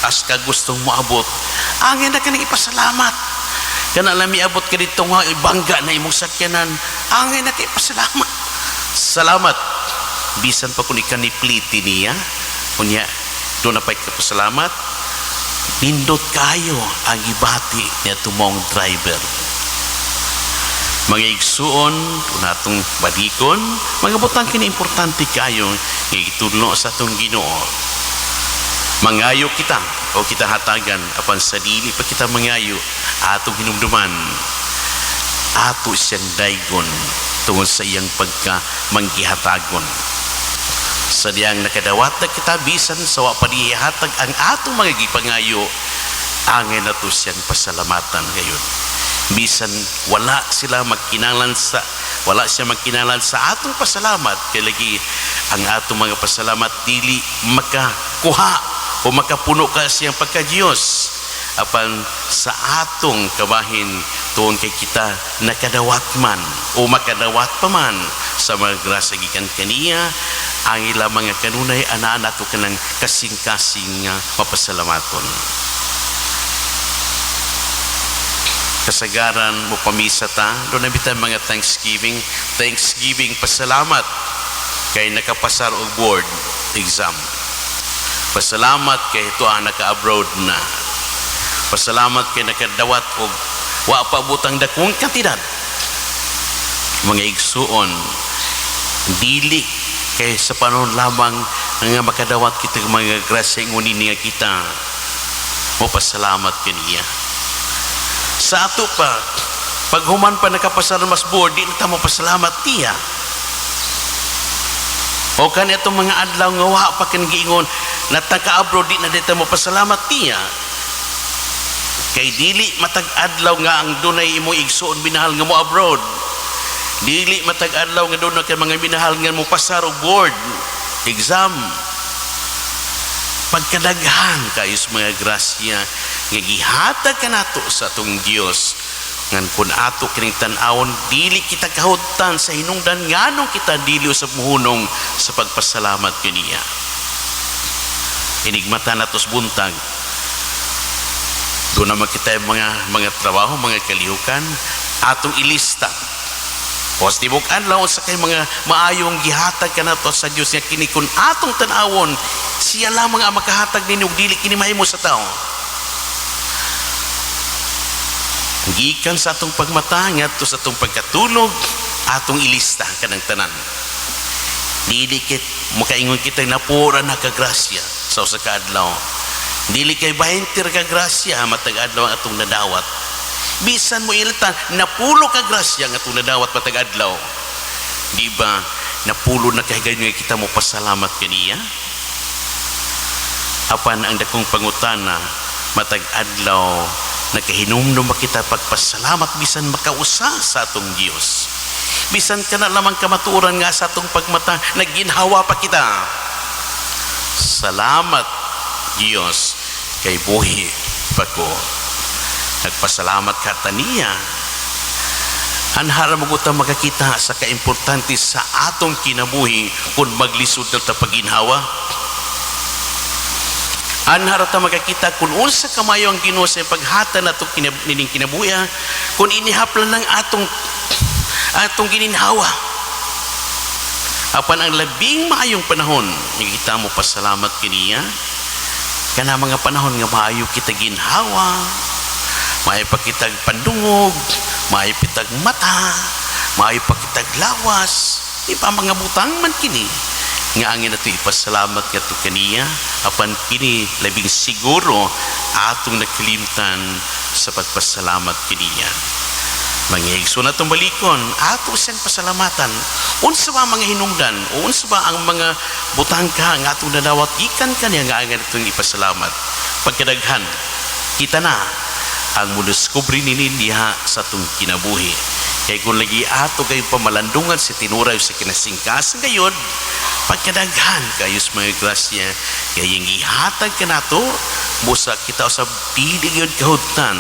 Speaker 2: as ka gustong moabot. Angay na kaning ipasalamat. Kana lang miabot ka dito nga ibangga na imong sakyanan. Angay na kay ipasalamat. Salamat. Bisan pa kung ika ni pliti niya, unya doon na pa'y kapasalamat, nindot kayo ang ibati niya tumong driver. Mga igsuon, kung atong balikon, mga butang kini importante kayo nga gitudlo sa atong Ginoo. Mangayo kita o kita hatagan, apan sa dili pa kita mangayo, atong hinumduman ato siyang daygon tungod sa iyang pagka manggihatagon. Sa diyang nakadawat na kita bisan sa wa pa hatag ang atong mga gipangayo, angay nato siyang pasalamatan ngayon. Bisan wala siya magkinalan sa atong pasalamat, kay lagi ang atong mga pasalamat dili makakuha o makapuno ka siyang pagka-Diyos, apan sa atong kabahin tuon kay kita nakadawat man o makadawat pa man sa mga grasya gikan kaniya, ang ila mga kanunay anaa nato kanang kasing-kasing nga mapasalamaton. Kasagaran mo pamisa ta, doon na bitang mga thanksgiving, thanksgiving, pasalamat kay nakapasar og board exam, pasalamat kay ito ang naka-abroad na, pasalamat kay nakadawat og wa pa butang dakong kantidad. Mga igsuon, dili kay sa panahon lamang nga makadawat kita ng mga grasya ngunin nga kita mo pasalamat kaniya. Sa ato pa, paghuman pa nakapasar mas board, di na ta mo pasalamat tiya. O kani atong mga adlaw nga wa pa kan giingon nataka-abroad, di na dita mo pasalamat tiya. Kay dili matag adlaw nga ang dunay imong igsuon minahal nga mo abroad. Dili matag adlaw nga dunay kay mga minahal nga mo pasar og board exam. Pagkadaghan kayo sa mga grasya nga gihatag kanato sa atong Dios, ngan kun ato kining tan-awon, dili kita kahudtan sa hinungdan nganong kita dili usab mohunong sa pagpasalamat kaniya. Inigmata nato sa buntag, doon naman kita mga trabaho, mga kalihukan, atong ilista. O sa tibok adlaw sa kay mga maayong gihatag kanato sa Dios nga kini kun atong tan-awon, siya lamang ang makahatag nini ug dili kini mahimo sa tao. Gikan sa atong pagmata ngadto sa atong pagkatulog, atong ilista kanang tanan. Dili kit makaingon kita napura na ka grasya sa usa ka adlaw. Dili kay 20 ka grasya matag adlaw ang atong nadawat. Bisan mo iltan, napulo ka grasya ang atong nadawat matag adlaw. Di ba napulo na kay nga kita mo pasalamat kaniya? Apan ang dakong pangutana, matag adlaw nakahinumdum ba kita pagpasalamat bisan makausa sa atong Dios? Bisan kana lamang kamatuoran nga sa atong pagmata nagginhawa pa kita. Salamat Dios kay buhi pa ko. Nagpasalamat ka taniya. Anhara mo ta makakita sa kaimportante sa atong kinabuhi kung maglisod na ta paginhawa. Anhara ta makakita kung unsa kamayo ang Ginoo sa paghata nato nining kinabuhi kung inihaplan ng atong gininhawa. Apan ang labing maayong panahon nga kita mo pasalamat kaniya, kana mga panahon nga maayo kita ginhawa, maayo pa kitag pandungog, maayo pitag mata, maayo pa kitag lawas. Di pa mga butang man kini Nga ang nato ipasalamat ngadto kaniya, apan kini labing siguro atong nakalimtan sa pagpasalamat kaniya. Mga igsoon, atong balikon, ato siyang pasalamatan. Unsa ba ang mga hinungdan o unsa ba ang mga butang ka nga atong nadawat gikan kaniya nga ang atong ipasalamat? Pagkadaghan, kita na ang mudiskubre nini diha sa atong kinabuhi. Kay kung lagi ato kay pamalandungan sa tinuray sa kinasingkasan gayon, pagkadaghan kayos mga grasya kay yung ihatag kanato, busa kita usab dili gyud kahudtan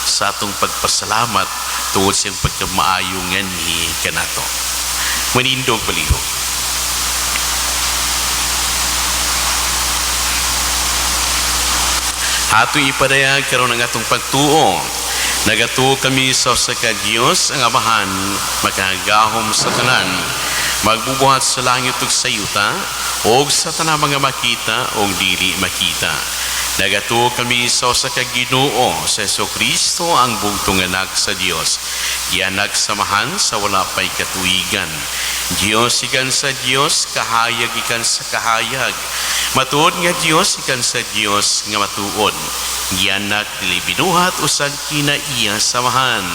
Speaker 2: sa atong pagpasalamat tungod sa iyang pagkamaayo nganhi kanato. Manindog palihog. Ato ipadayag karon ang atong pagtuo. Nagatuo kami sa usa ka Dios, ang Amahan, makagagahom sa tanan, magbubuhat sa langit ug sa yuta, ug sa tanang mga makita ug dili makita. Nagatuo kami sa usa ka Ginoo, sa Kristo, ang bugtong anak sa Dios. Gianak sa Amahan sa wala pay katuigan. Dios ikan sa Dios, kahayag ikan sa kahayag. Matuod nga Dios ikan sa Dios nga matuod. Gianak, dili binuhat, usag kinaiya sa Amahan.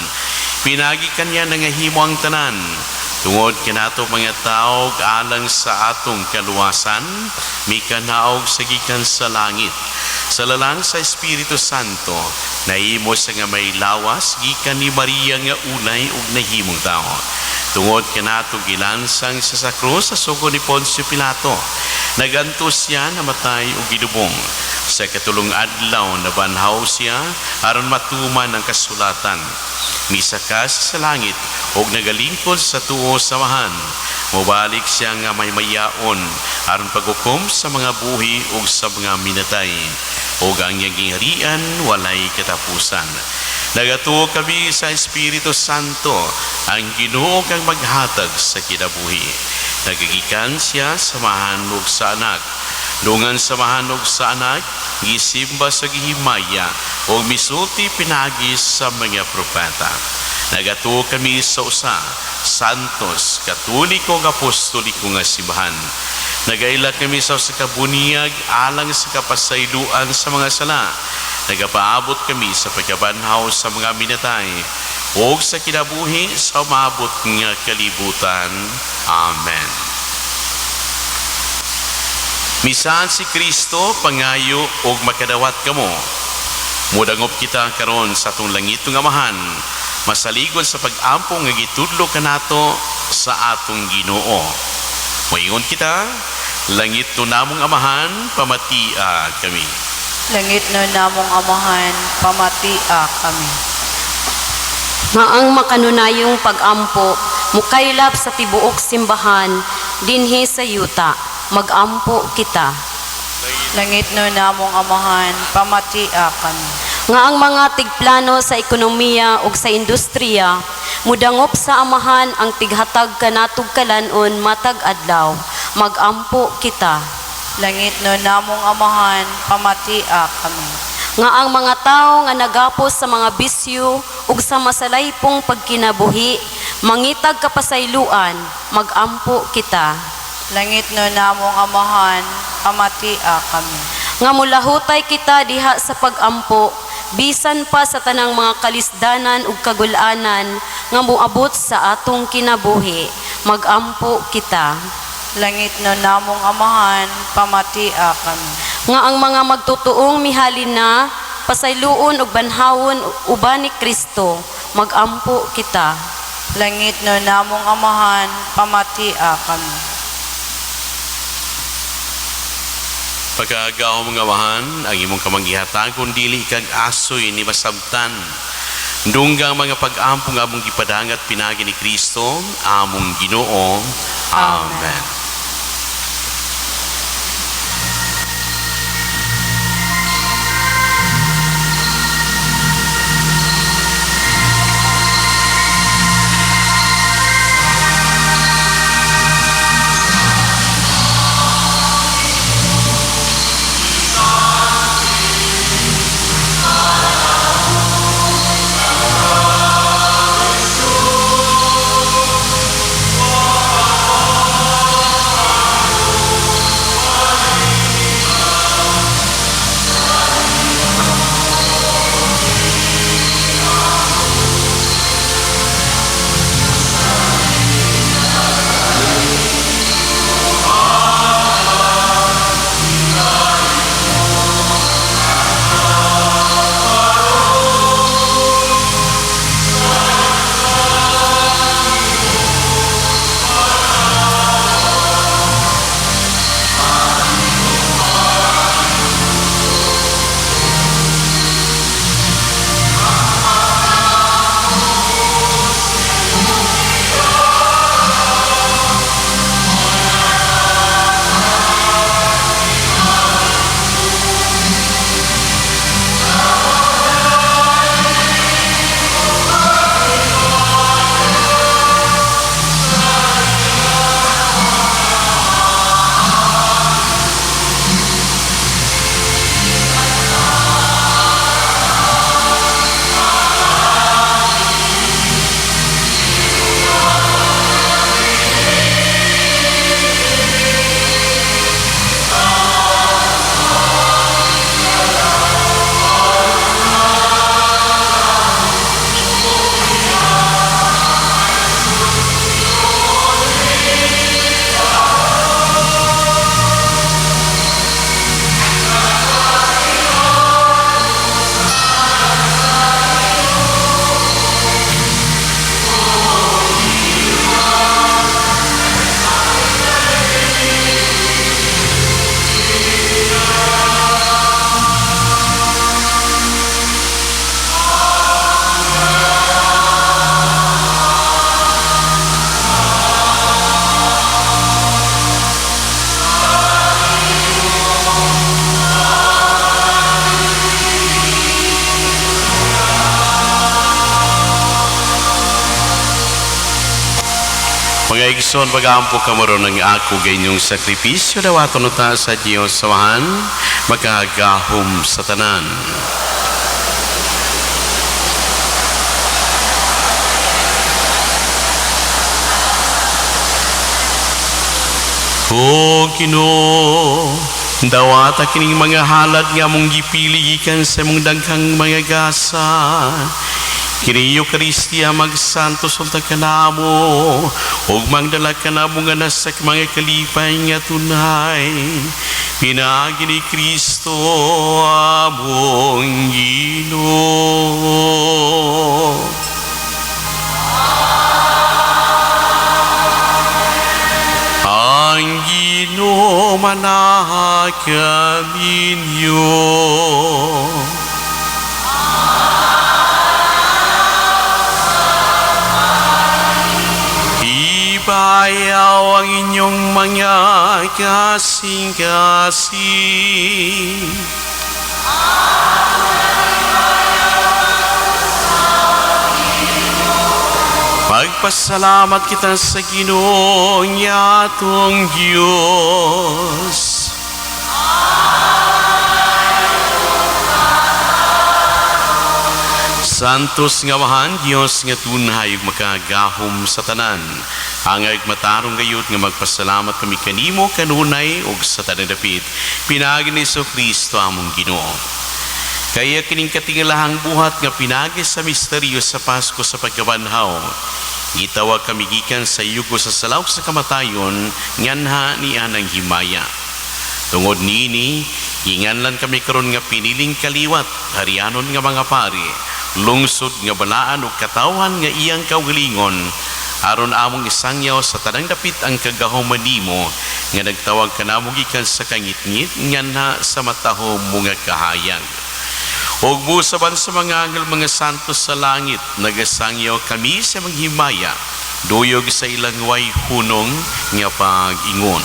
Speaker 2: Pinagi kanya nangahimo ang tanan. Tungod kanato mga tao alang sa atong kaluwasan, mikanaog sa gikan sa langit. Sa lalang sa Espiritu Santo, nahimo siya nga may lawas gikan ni Maria nga ulay ug nahimong tao. Tungod kanato gilansang siya sa krus sa sugo ni Poncio Pilato. Nagantos siya, namatay ug gilubong. Sa katulong adlaw nabanhaw siya aron matuman ang kasulatan. Misaka siya sa langit ug nagalingkod sa tuo sa Amahan. Mobalik siya nga may mayaon aron paghukom sa mga buhi ug sa mga minatay. Ug ang iyang gingharian walay katapusan. Nagatuo kami sa Espiritu Santo, ang Ginoo kang maghatag sa kinabuhi. Nagagikan siya sa Amahan ug sa Anak. Dungan sa Amahan ug sa Anak, gisimba sa gihimaya ug misulti pinagi sa mga propeta. Nagatuo kami sa usa, Santos, Katoliko ug Apostoliko nga simbahan. Nagaila kami sa usa ka buniag alang sa kapasayloan sa mga sala. Nagapaabot kami sa pagkabanhaw sa mga minatay ug sa kinabuhi sa maabot nga kalibutan. Amen. Misaad si Kristo, pangayo og makadawat kamo. Mudangop kita karon sa atong langitnong Amahan, masaligon sa pag-ampo nga gitudlo kanato sa atong Ginoo. Moingon kita, Langitnon namong Amahan, pamatia kami.
Speaker 1: Langitnon namong Amahan, pamatia kami.
Speaker 6: Nga ang makanunayong pag-ampo mukaylap sa tibuok simbahan dinhi sa yuta. Magampo kita.
Speaker 1: Langitnon namong Amahan, pamatia kami.
Speaker 6: Nga ang mga tigplano sa ekonomiya ug sa industriya mudangop sa Amahan ang tighatag kanatog kalan-on matag adlaw. Magampo kita.
Speaker 1: Langitnon namong Amahan, pamatia kami.
Speaker 6: Nga ang mga tawo nga nagapos sa mga bisyo ug sa masalaypong pagkinabuhi mangitag kapasayloan. Magampo kita.
Speaker 1: Langitnon namong Amahan, pamatia kami.
Speaker 6: Nga mulahutay kita diha sa pag-ampo bisan pa sa tanang mga kalisdanan ug kagul-anan nga moabot sa atong kinabuhi. Magampo kita.
Speaker 1: Langitnon namong Amahan, pamatia kami.
Speaker 6: Nga ang mga magtutuong mihalin na pasayloon ug banhawon uban ni Kristo. Magampo kita.
Speaker 1: Langitnon namong Amahan, pamatia kami.
Speaker 2: Pagkaagahom nga Amahan, ang imong kamanggihatagon dili kag asoy ni masabtan. Dunggang mga pag-ampo nga among gipadangat pinagi ni Kristo, among Ginoo. Amen. Mga igsoon, pag-aampo kamo ron ng ako ganyong sakripisyo, dawaton ta sa Diyos samahan, makagahom sa tanan. O Ginoo, dawata kining mga halad nga mong gipili gikan sa imong daghang mga gasa. Kini Eucharistia magsantos unta kanamo ug mangdala kanamo nga nasa mga kalipay nga tunay. Pinaagi ni Kristo among Ginoo. Ang Ginoo manaka ninyo. Ibayaw ang inyong mga kasing-kasing. Pagpasalamat kita sa Ginoo atong Diyos. Santos nga Amahan, Dios nga tunhay ug makagahom sa tanan. Angay matarong gayud nga magpasalamat kami kanimo kanunay ug sa tanang dapit. Pinaagi ni Kristo among Ginoo. Kaya kining katingalahang buhat nga pinagi sa misteryo sa Pasko sa pagkabanhaw. Gitawag kami gikan sa yugo sa salawk sa kamatayon nganha ni anang himaya. Tungod niini, ginganlan kami karon nga piniling kaliwat, harianon nga mga pari, lungsod nga balaan ug katawhan nga iyang kaugalingon, aron among isangyaw sa tanang dapit ang kagahuman nimo nga nagtawag kanamo gikan sa kangitngit nganha sa matahom mo nga kahayag. Ug busaban sa mga anghel mga santos sa langit, nagasangyaw kami sa manghimaya, duyog sa ilang way hunong nga pag-ingon.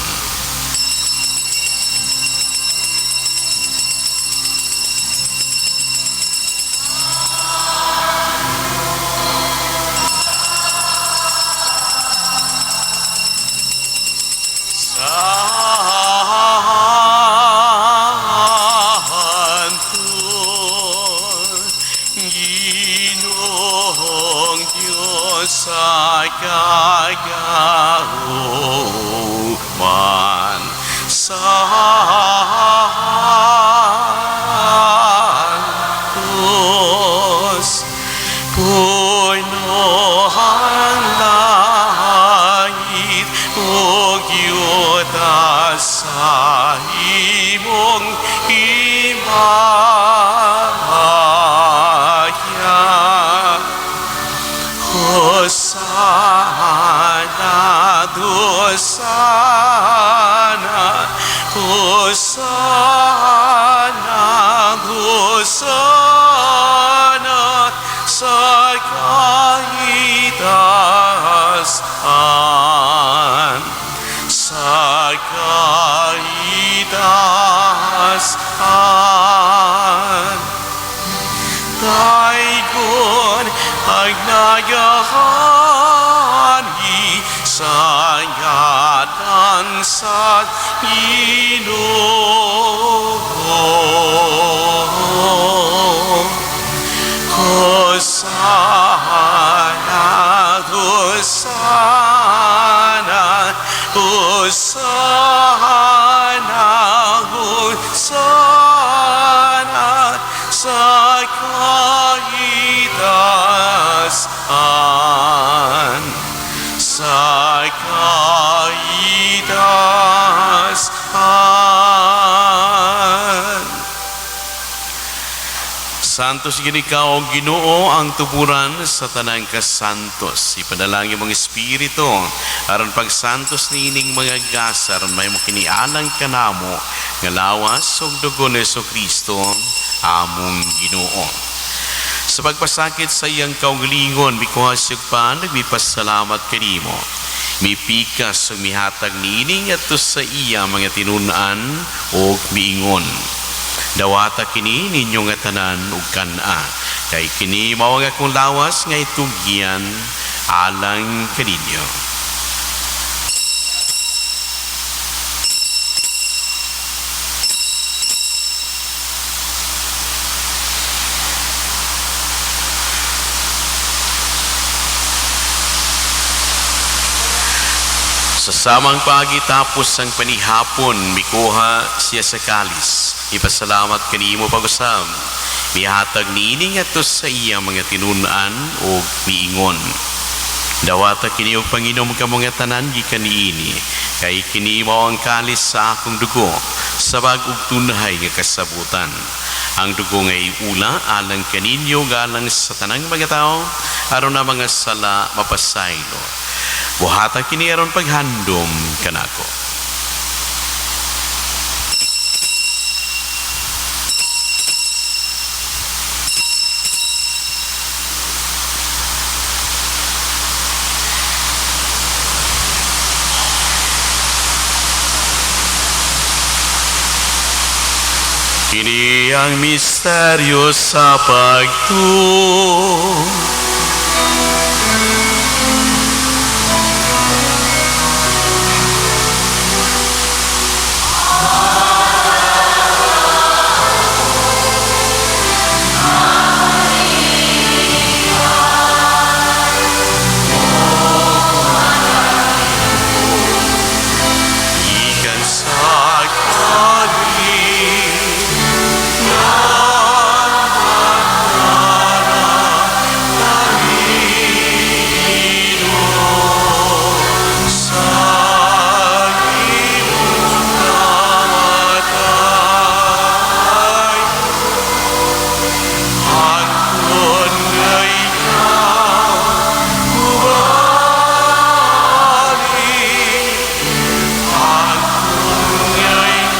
Speaker 2: Santo, Ginoong Diyos sa kagahuman. Santos, puno ang langit ug yuta sa imong himaya. Hosana, Hosana, Hosana, Hosana sa kaitasan, sa kaitasan. Daigon ang nagahani sa ngalan sa Ginoo. Hosana, Hosana, Hosana, Hosana sa kaitasan, sa kaitasan. Santos gini ka o Ginoo ang tuburan sa tanang kasantos. Ipanalangin mong espiritu aron pagsantos niining mga gasa aron may kinialang kanamo nga lawas ug dugo ni Kristo among Ginoo. Sa pagpasakit sa iyang kaugalingon, mikuha siyag pa, nagmipasalamat kanimo. Mipikas ug mihatag niini ngadto sa iya mga tinun-an ug miingon. Dawata kini ninyo nga tanan ug kan-a, kay kini mao ang akong lawas nga itugyan alang kaninyo. Sa samang paagi tapos ang panihapon, mikuha siya sa kalis. Ipasalamat kanimo pag-usab. Mihatag niini ngadto sa iya mga tinun-an ug miingon: "Dawata kini ug panginom kamo nga tanan gikan niini, kay kini mao ang kalis sa akong dugo sa bag-ug tunhay nga kasabutan. Ang dugo nga iula alang kaninyo ug alang sa tanang mga tawo aron ang mga sala mapasaylo. Buhata kini aron paghandom kanako." Kini ang misteryo sa pagtuo. Gikan sa kali sa imong kamatay, hangtod nga ikaw mubalik, hangtod nga ikaw.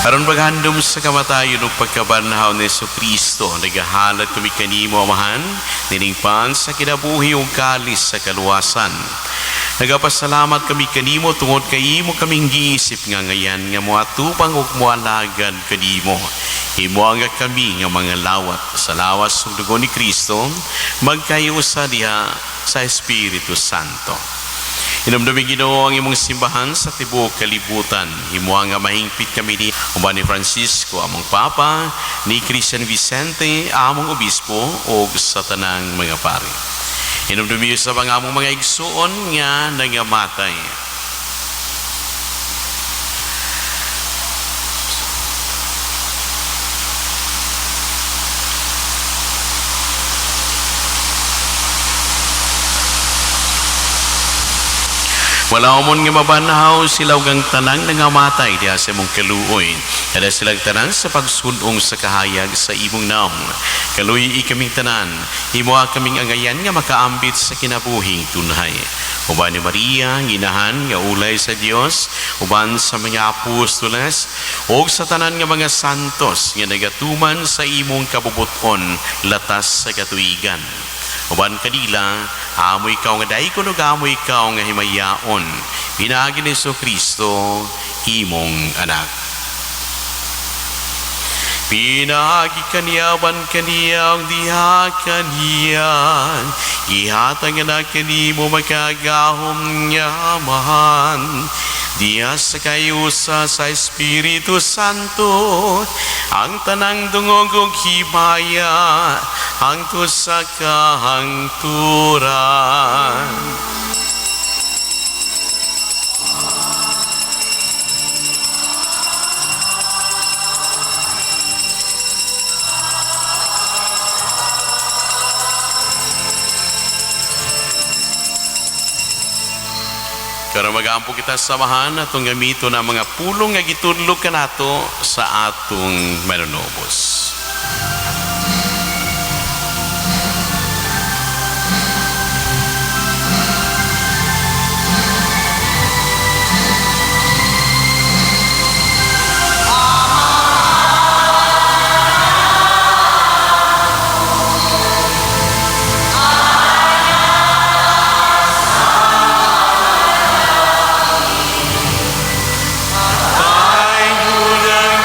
Speaker 2: Aron paghandom sa kamatayon ug pagkabanhaw ni Kristo, nagahalad kami kanimo, Amahan, nining pan sa kinabuhi ug kalis sa kaluwasan. Nagapasalamat kami kanimo tungod kay imo kaming giisip nga angayan nga moatubang ug moalagad kanimo. Himoa nga kami nga mga lawat sa lawas ug dugo ni Kristo magkayusa diha sa Espiritu Santo. Hinumdumi, Ginoo, ang imong simbahan sa tibuok kalibutan. Himoa nga mahingpit kami ni uban ni Francisco among Papa, ni Christian Vicente among Obispo ug sa tanang mga pari. Hinumdumi sa mga among mga igsuon nga nangamatay. Walawmon nga mabanhaw sila ug ang tanang nangamatay diha sa imong kaluoy. Kada silang tanan sa pagsulong sa kahayag sa imong naong. Kaluy-i kaming tanan, himoa kaming angayan nga makaambit sa kinabuhing tunhay. Uban ni Maria, ang inahan nga ulay sa Dios, uban sa mga apostoles, ug sa tanan nga mga santos nga nagatuman sa imong kabubuton latas sa katuigan. Uban kanila, amo ikaw nga daygon ug amo ikaw nga himayaon. Pinaagi ni Kristo, imong anak. Pinaagi kaniya, uban kaniya, ug diha kaniya, ihatag na kanimo makagagahom nga Amahan, diha sa kayusa sa Espiritu Santo, ang tanang dungog ug himaya hangtod sa kahangturan. Karon magampo kita sa Amahan, atong gamiton ang mga pulong nga gitudlo kanato sa atong manunubos. Tayo ng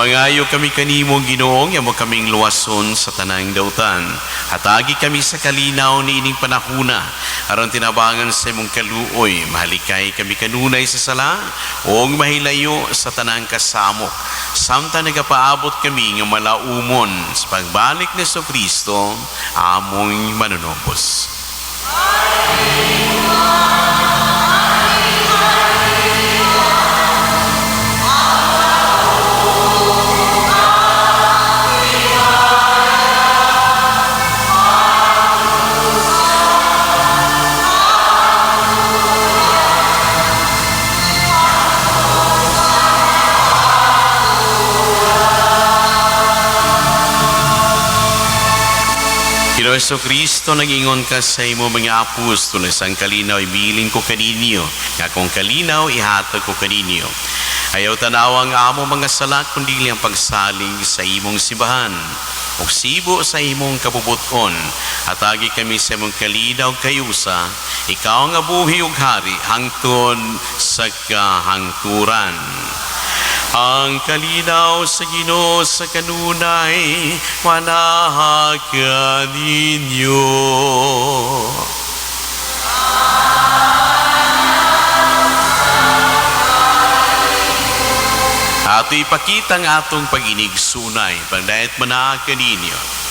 Speaker 2: Mangayo kami kanimo, Ginoo, nga mo kaming luwason sa tanang dautan. Hatagi kami sa kalinaw niining panahuna aron tinabangan sa imong kaluoy, mahalikay kami kanunay sa sala ug mahilayo sa tanang kasamok. Samtang nagapaabot kami nga malaumon sa pagbalik ni Kristo, among manunubos. Ginoo Kristo, nag-ingon ka sa imo mga apostoles, "Ang kalinaw ibilin ko kaninyo, nga akong kalinaw ihatag ko kaninyo. Ayaw tanawa ang amo mga sala, kundi ang pagsalig sa imong simbahan. Ug sibo sa imong kabubuton, hatagi kami sa imong kalinaw kayusa, ikaw nga buhi ug hari hangtod sa kahangturan." Ang kalinaw sa Ginoo sa kanunay manaha kaninyo. Ato ipakita ang atong pag-inigsunay, pagdayat manaha kaninyo.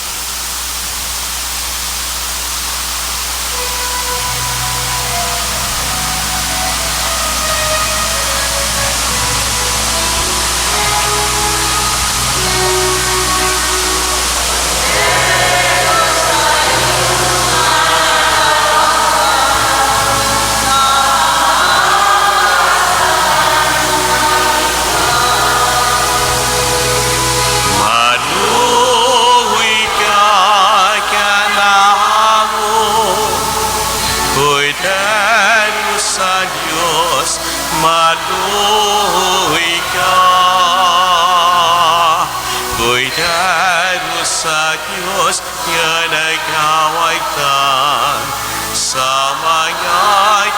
Speaker 2: Maluoy ka kanamo, Kordero sa Diyos, maluoy ka. Kordero sa Diyos, nga nagkawagtang sa mga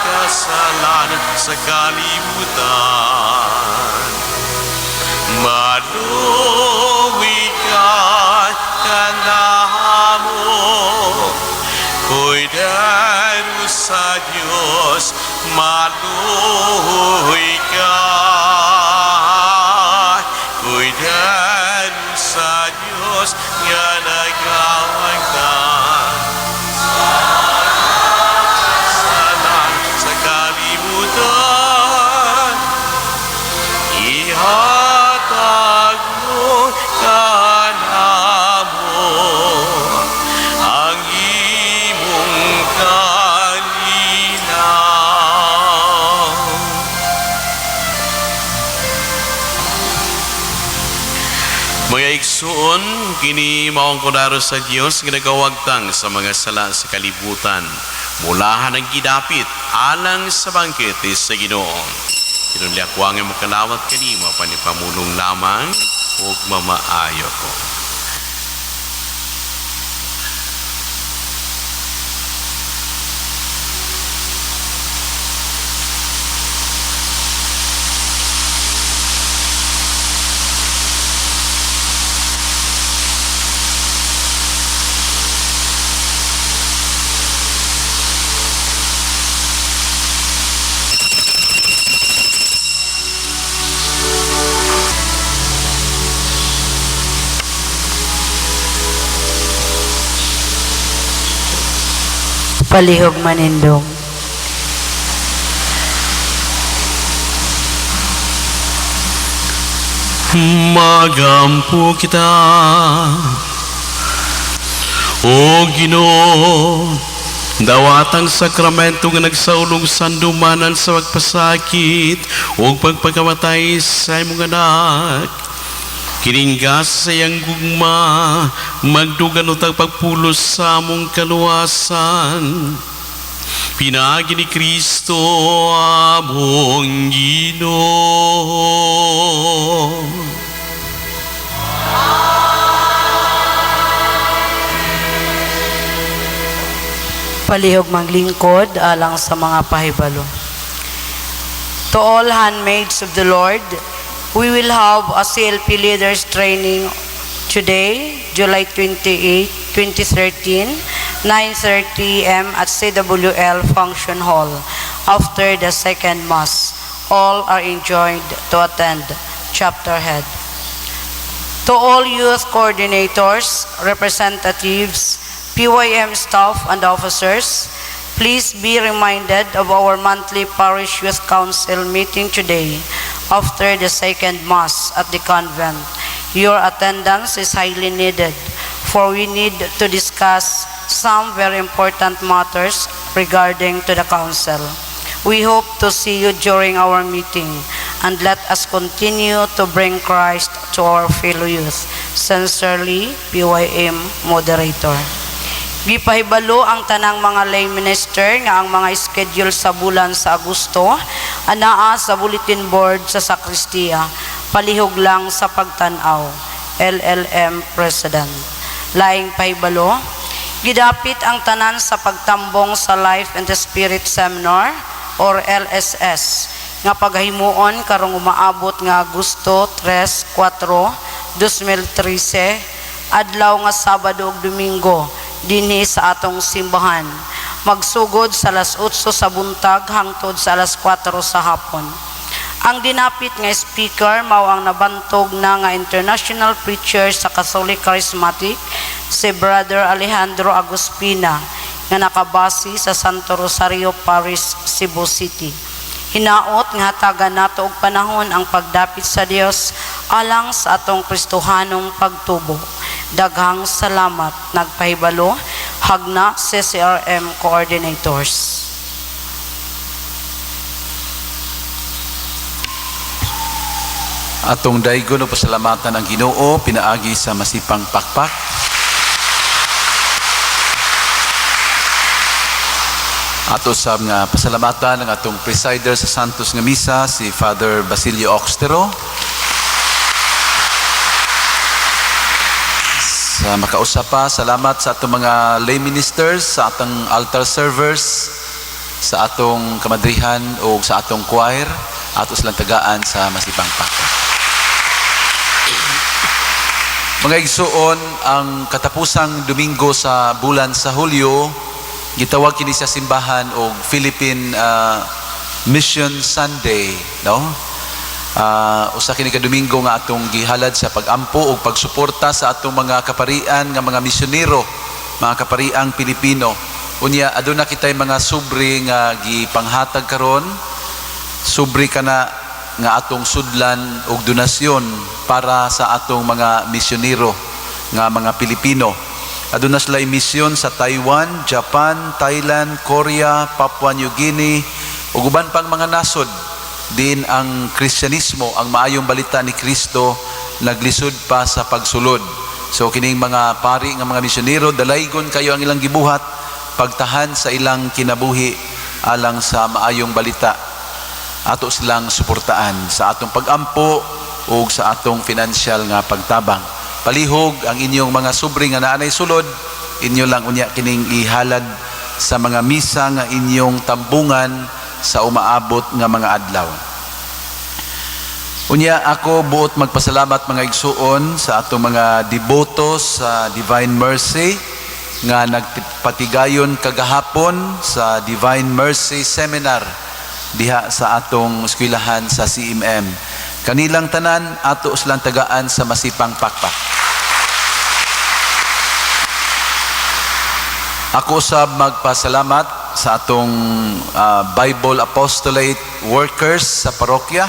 Speaker 2: kasalanan sa kalibutan. Maluoy ka kanamo, Kordero sa Diyos, maluoy ka. Kordero sa Diyos, nga nagkawagtang sa sa kalibutan. Ihatag mo kanamo ang imong kalinaw. Mga igsuon, kini mao ang kordero sa Dios nga nagawagtang sa mga sala sa kalibutan. Mulahan ang gidapit alang sa bangkete sa Ginoo. Kinunli ako ang makalawat kanimo, panipamulong lamang ug mamaayo ko.
Speaker 1: Palihog manindog.
Speaker 2: Magampo kita. O Ginoo, dawatang sakramento nga nagsaulog sandumanan sa pagpasakit ug pagpakamatay sa imong anak. Kining gasa sa iyang gugma, magdugan utag pagpulos sa among kaluwasan. Pinaagi ni Kristo among Ginoo.
Speaker 1: Palihog maglingkod alang sa mga pahibalo. To all handmaids of the Lord, We will have a CLP leaders training today, July 28, 2013, 9:30 a.m. at CWL Function Hall after the second Mass. All are enjoined to attend. Chapter head. To all youth coordinators, representatives, PYM staff, and officers, please be reminded of our monthly Parish Youth Council meeting today after the second Mass at the convent. Your attendance is highly needed, for we need to discuss some very important matters regarding to the council. We hope to see you during our meeting, and let us continue to bring Christ to our fellow youth. Sincerely, PYM Moderator. Gipahibalo ang tanang mga lay minister nga ang mga schedule sa bulan sa Agosto anaa sa bulletin board sa sakristiya. Palihog lang sa pagtan-aw. LLM President. Laing pahibalo, gidapit ang tanan sa pagtambong sa Life and the Spirit Seminar or LSS nga paghimuon karong umaabot nga Agosto 3, 4, 2013, adlaw nga Sabado ug Domingo, dinhi sa atong simbahan, magsugod sa alas 8 sa buntag hangtod sa alas 4 sa hapon. Ang dinapit nga speaker mao ang nabantog na nga international preacher sa Catholic Charismatic, si Brother Alejandro Aguspina, nga nakabase sa Santo Rosario Parish, Cebu City. Hinaot nga hatagan nato og panahon ang pagdapit sa Dios alang sa atong Kristohanong pagtubo. Daghang salamat. Nagpahibalo, Hagna CCRM Coordinators.
Speaker 7: Atong daygon o pasalamatan ang Ginoo pinaagi sa masipang pakpak. Ato sa nga pasalamatan ang atong presider sa Santos nga Misa, si Father Basilio Oxtero. Sa makausap pa, salamat sa atong mga lay ministers, sa atong altar servers, sa atong kamadrihan o sa atong choir, ato silang tagaan sa masipang pakpak. Mga igsuon, ang katapusang Domingo sa bulan sa Hulyo, gitawag kini sa simbahan og Philippine Mission Sunday, no? Usa kini ka Domingo nga atong gihalad sa pagampo ug pagsuporta sa atong mga kaparian nga mga misyonero, mga kapariang Pilipino. Unya aduna kitay mga sobre nga gipanghatag karon, sobre kana nga atong sudlan og donasyon para sa atong mga misyonero nga mga Pilipino. Aduna sila misyon sa Taiwan, Japan, Thailand, Korea, Papua New Guinea ug uban pang mga nasod din ang Kristyanismo, ang maayong balita ni Kristo, naglisod pa sa pagsulod. So kining mga pari nga mga misyonero, dalaygon kayo ang ilang gibuhat pagtahan sa ilang kinabuhi alang sa maayong balita. Ato silang suportaan sa atong pagampo ug sa atong financial nga pagtabang. Palihog ang inyong mga sobre nga naanay sulod, inyo lang unya kining ihalad sa mga misa nga inyong tambungan sa umaabot nga mga adlaw. Unya ako buot magpasalamat, mga igsuon, sa atong mga deboto sa Divine Mercy nga nagpatigayon kagahapon sa Divine Mercy Seminar diha sa atong eskwelahan sa CMM. Kanilang tanan, ato silang tagaan sa masipang pakpak. Ako sab magpasalamat sa atong Bible Apostolate workers sa parokya.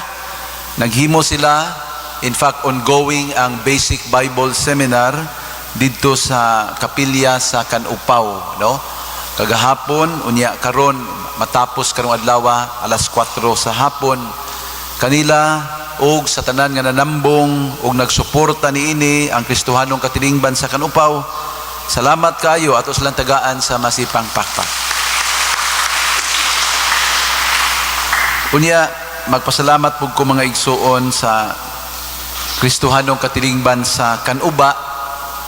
Speaker 7: Naghimo sila, in fact ongoing ang Basic Bible Seminar didto sa kapilya sa Kanupaw, no? Kagahapon, unya karon matapos karong adlaw alas 4 sa hapon. Kanila og sa tanan nga nanambong og nagsuporta niini ang Kristohanong katilingban sa Kanupaw, salamat kayo, ato silang tagaan sa masipang pakpak. Unya magpasalamat pug ko, mga igsuon, sa Kristohanong katilingban sa Kanuba,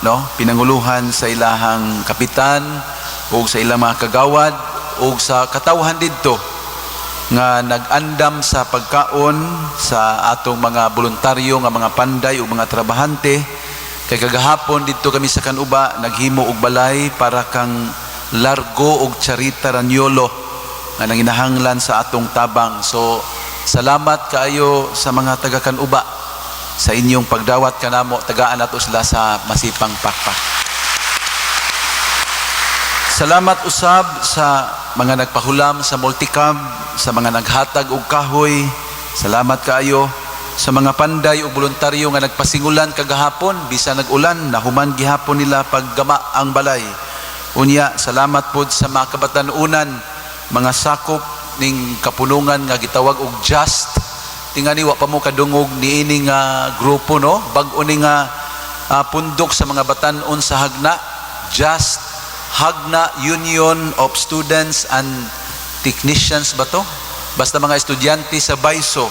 Speaker 7: no? Pinanguluhan sa ilahang kapitan ug sa ilang mga kagawad ug sa katawhan didto. nga nag-andam sa pagkaon sa atong mga voluntaryo nga mga panday ug mga trabahante kay kagahapon didto kami sa Kanuba naghimo og balay para kang Largo og Charita Raniolo nga nanginahanglan sa atong tabang. So salamat kaayo sa mga taga Kanuba sa inyong pagdawat kanamo. Tagaan nato sila sa masipang pakpak. Salamat usab sa mga nagpahulam sa multicab, sa mga naghatag og kahoy. Salamat kaayo sa mga panday ug voluntaryo nga nagpasingulan kagahapon bisan nag-ulan, nahuman gihapon nila paggama ang balay. Unya, salamat pod sa mga kabatan-unan, mga sakop ning kapunungan nga gitawag og Just. Tingani wa pa mo kadungog niini nga grupo, no? Bag-o ni nga pundok sa mga batan-on sa Jagna, Just Jagna Union of Students and Technicians ba to? Basta mga estudyante sa Baiso.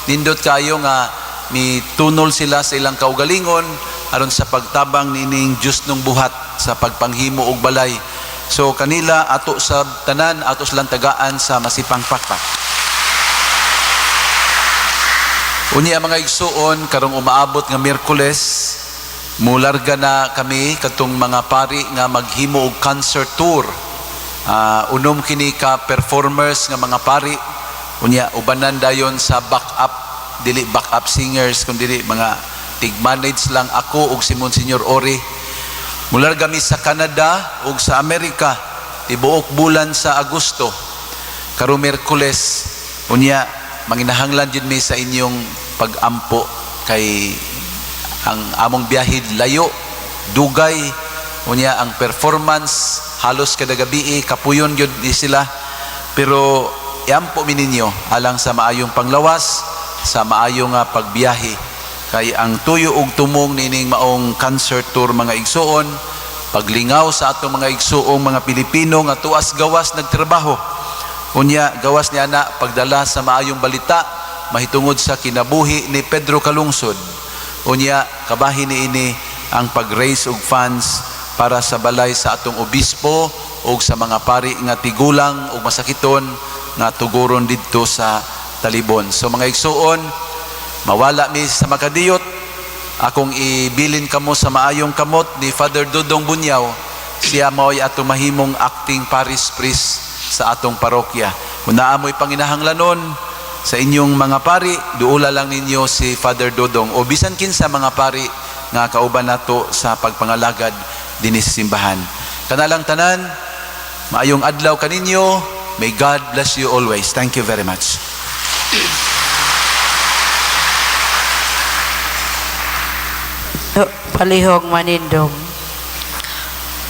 Speaker 7: Nindot kayo nga mi tunol sila sa ilang kaugalingon aron sa pagtabang nining Diyos nung buhat sa pagpanghimo og balay. So kanila ato sa tanan ato silang tagaan sa masipang pakpak. Unya, mga igsuon, karong umaabot nga Miyerkules, mularga na kami katong mga pari nga maghimo og concert tour. Unom kini ka performers nga mga pari. Unya ubanan dayon sa backup, dili backup singers kundi mga tig-manage lang ako ug si Monsignor Ori. Mularga mi sa Canada ug sa Amerika tibuok bulan sa Agosto. Karong Miyerkules, unya manginahanglan jud mi sa inyong pag-ampo kay ang among biyahe layo, dugay. Unya ang performance halos kada gabi, kapuyon gyud ni sila, pero iampo mi ninyo alang sa maayong panglawas, sa maayong nga pagbiyahe, kay ang tuyo ug tumong nining maong concert tour, mga igsuon, paglingaw sa atong mga igsuong mga Pilipino nga tuas gawas nagtrabaho. Unya gawas ni ana pagdala sa maayong balita mahitungod sa kinabuhi ni Pedro Calungsod. Unya kabahin niini ang pag-raise og funds para sa balay sa atong obispo ug sa mga pari nga tigulang ug masakiton nga tuguron didto sa Talibon. So mga igsuon, mawala mi sa makadiyot. Akong ibilin kamo sa maayong kamot ni Father Dudong Bunyaw. Siya mao'y atong mahimong acting parish priest sa atong parokya. Kung naa mo'y panginahanglanon sa inyong mga pari, duula lang ninyo si Father Dodong o bisan kinsa mga pari nga kauban nato sa pagpangalagad dinhi sa simbahan. Kanalang tanan, maayong adlaw kaninyo. May God bless you always. Thank you very much.
Speaker 1: Palihog manindog.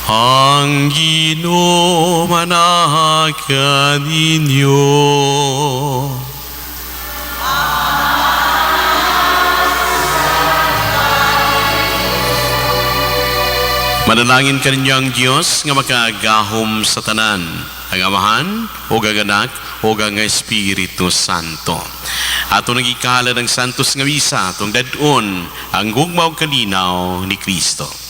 Speaker 2: Ang Ginoo manaha kaninyo. Manalangin kaninyo ang Dios nga makaagahom sa tanan, ang Amahan, ug ang Anak, ug ang Espiritu Santo. Ato nagikala ng Santos nga Misa, atong dad-on ang gugma ug kalinaw ni Kristo.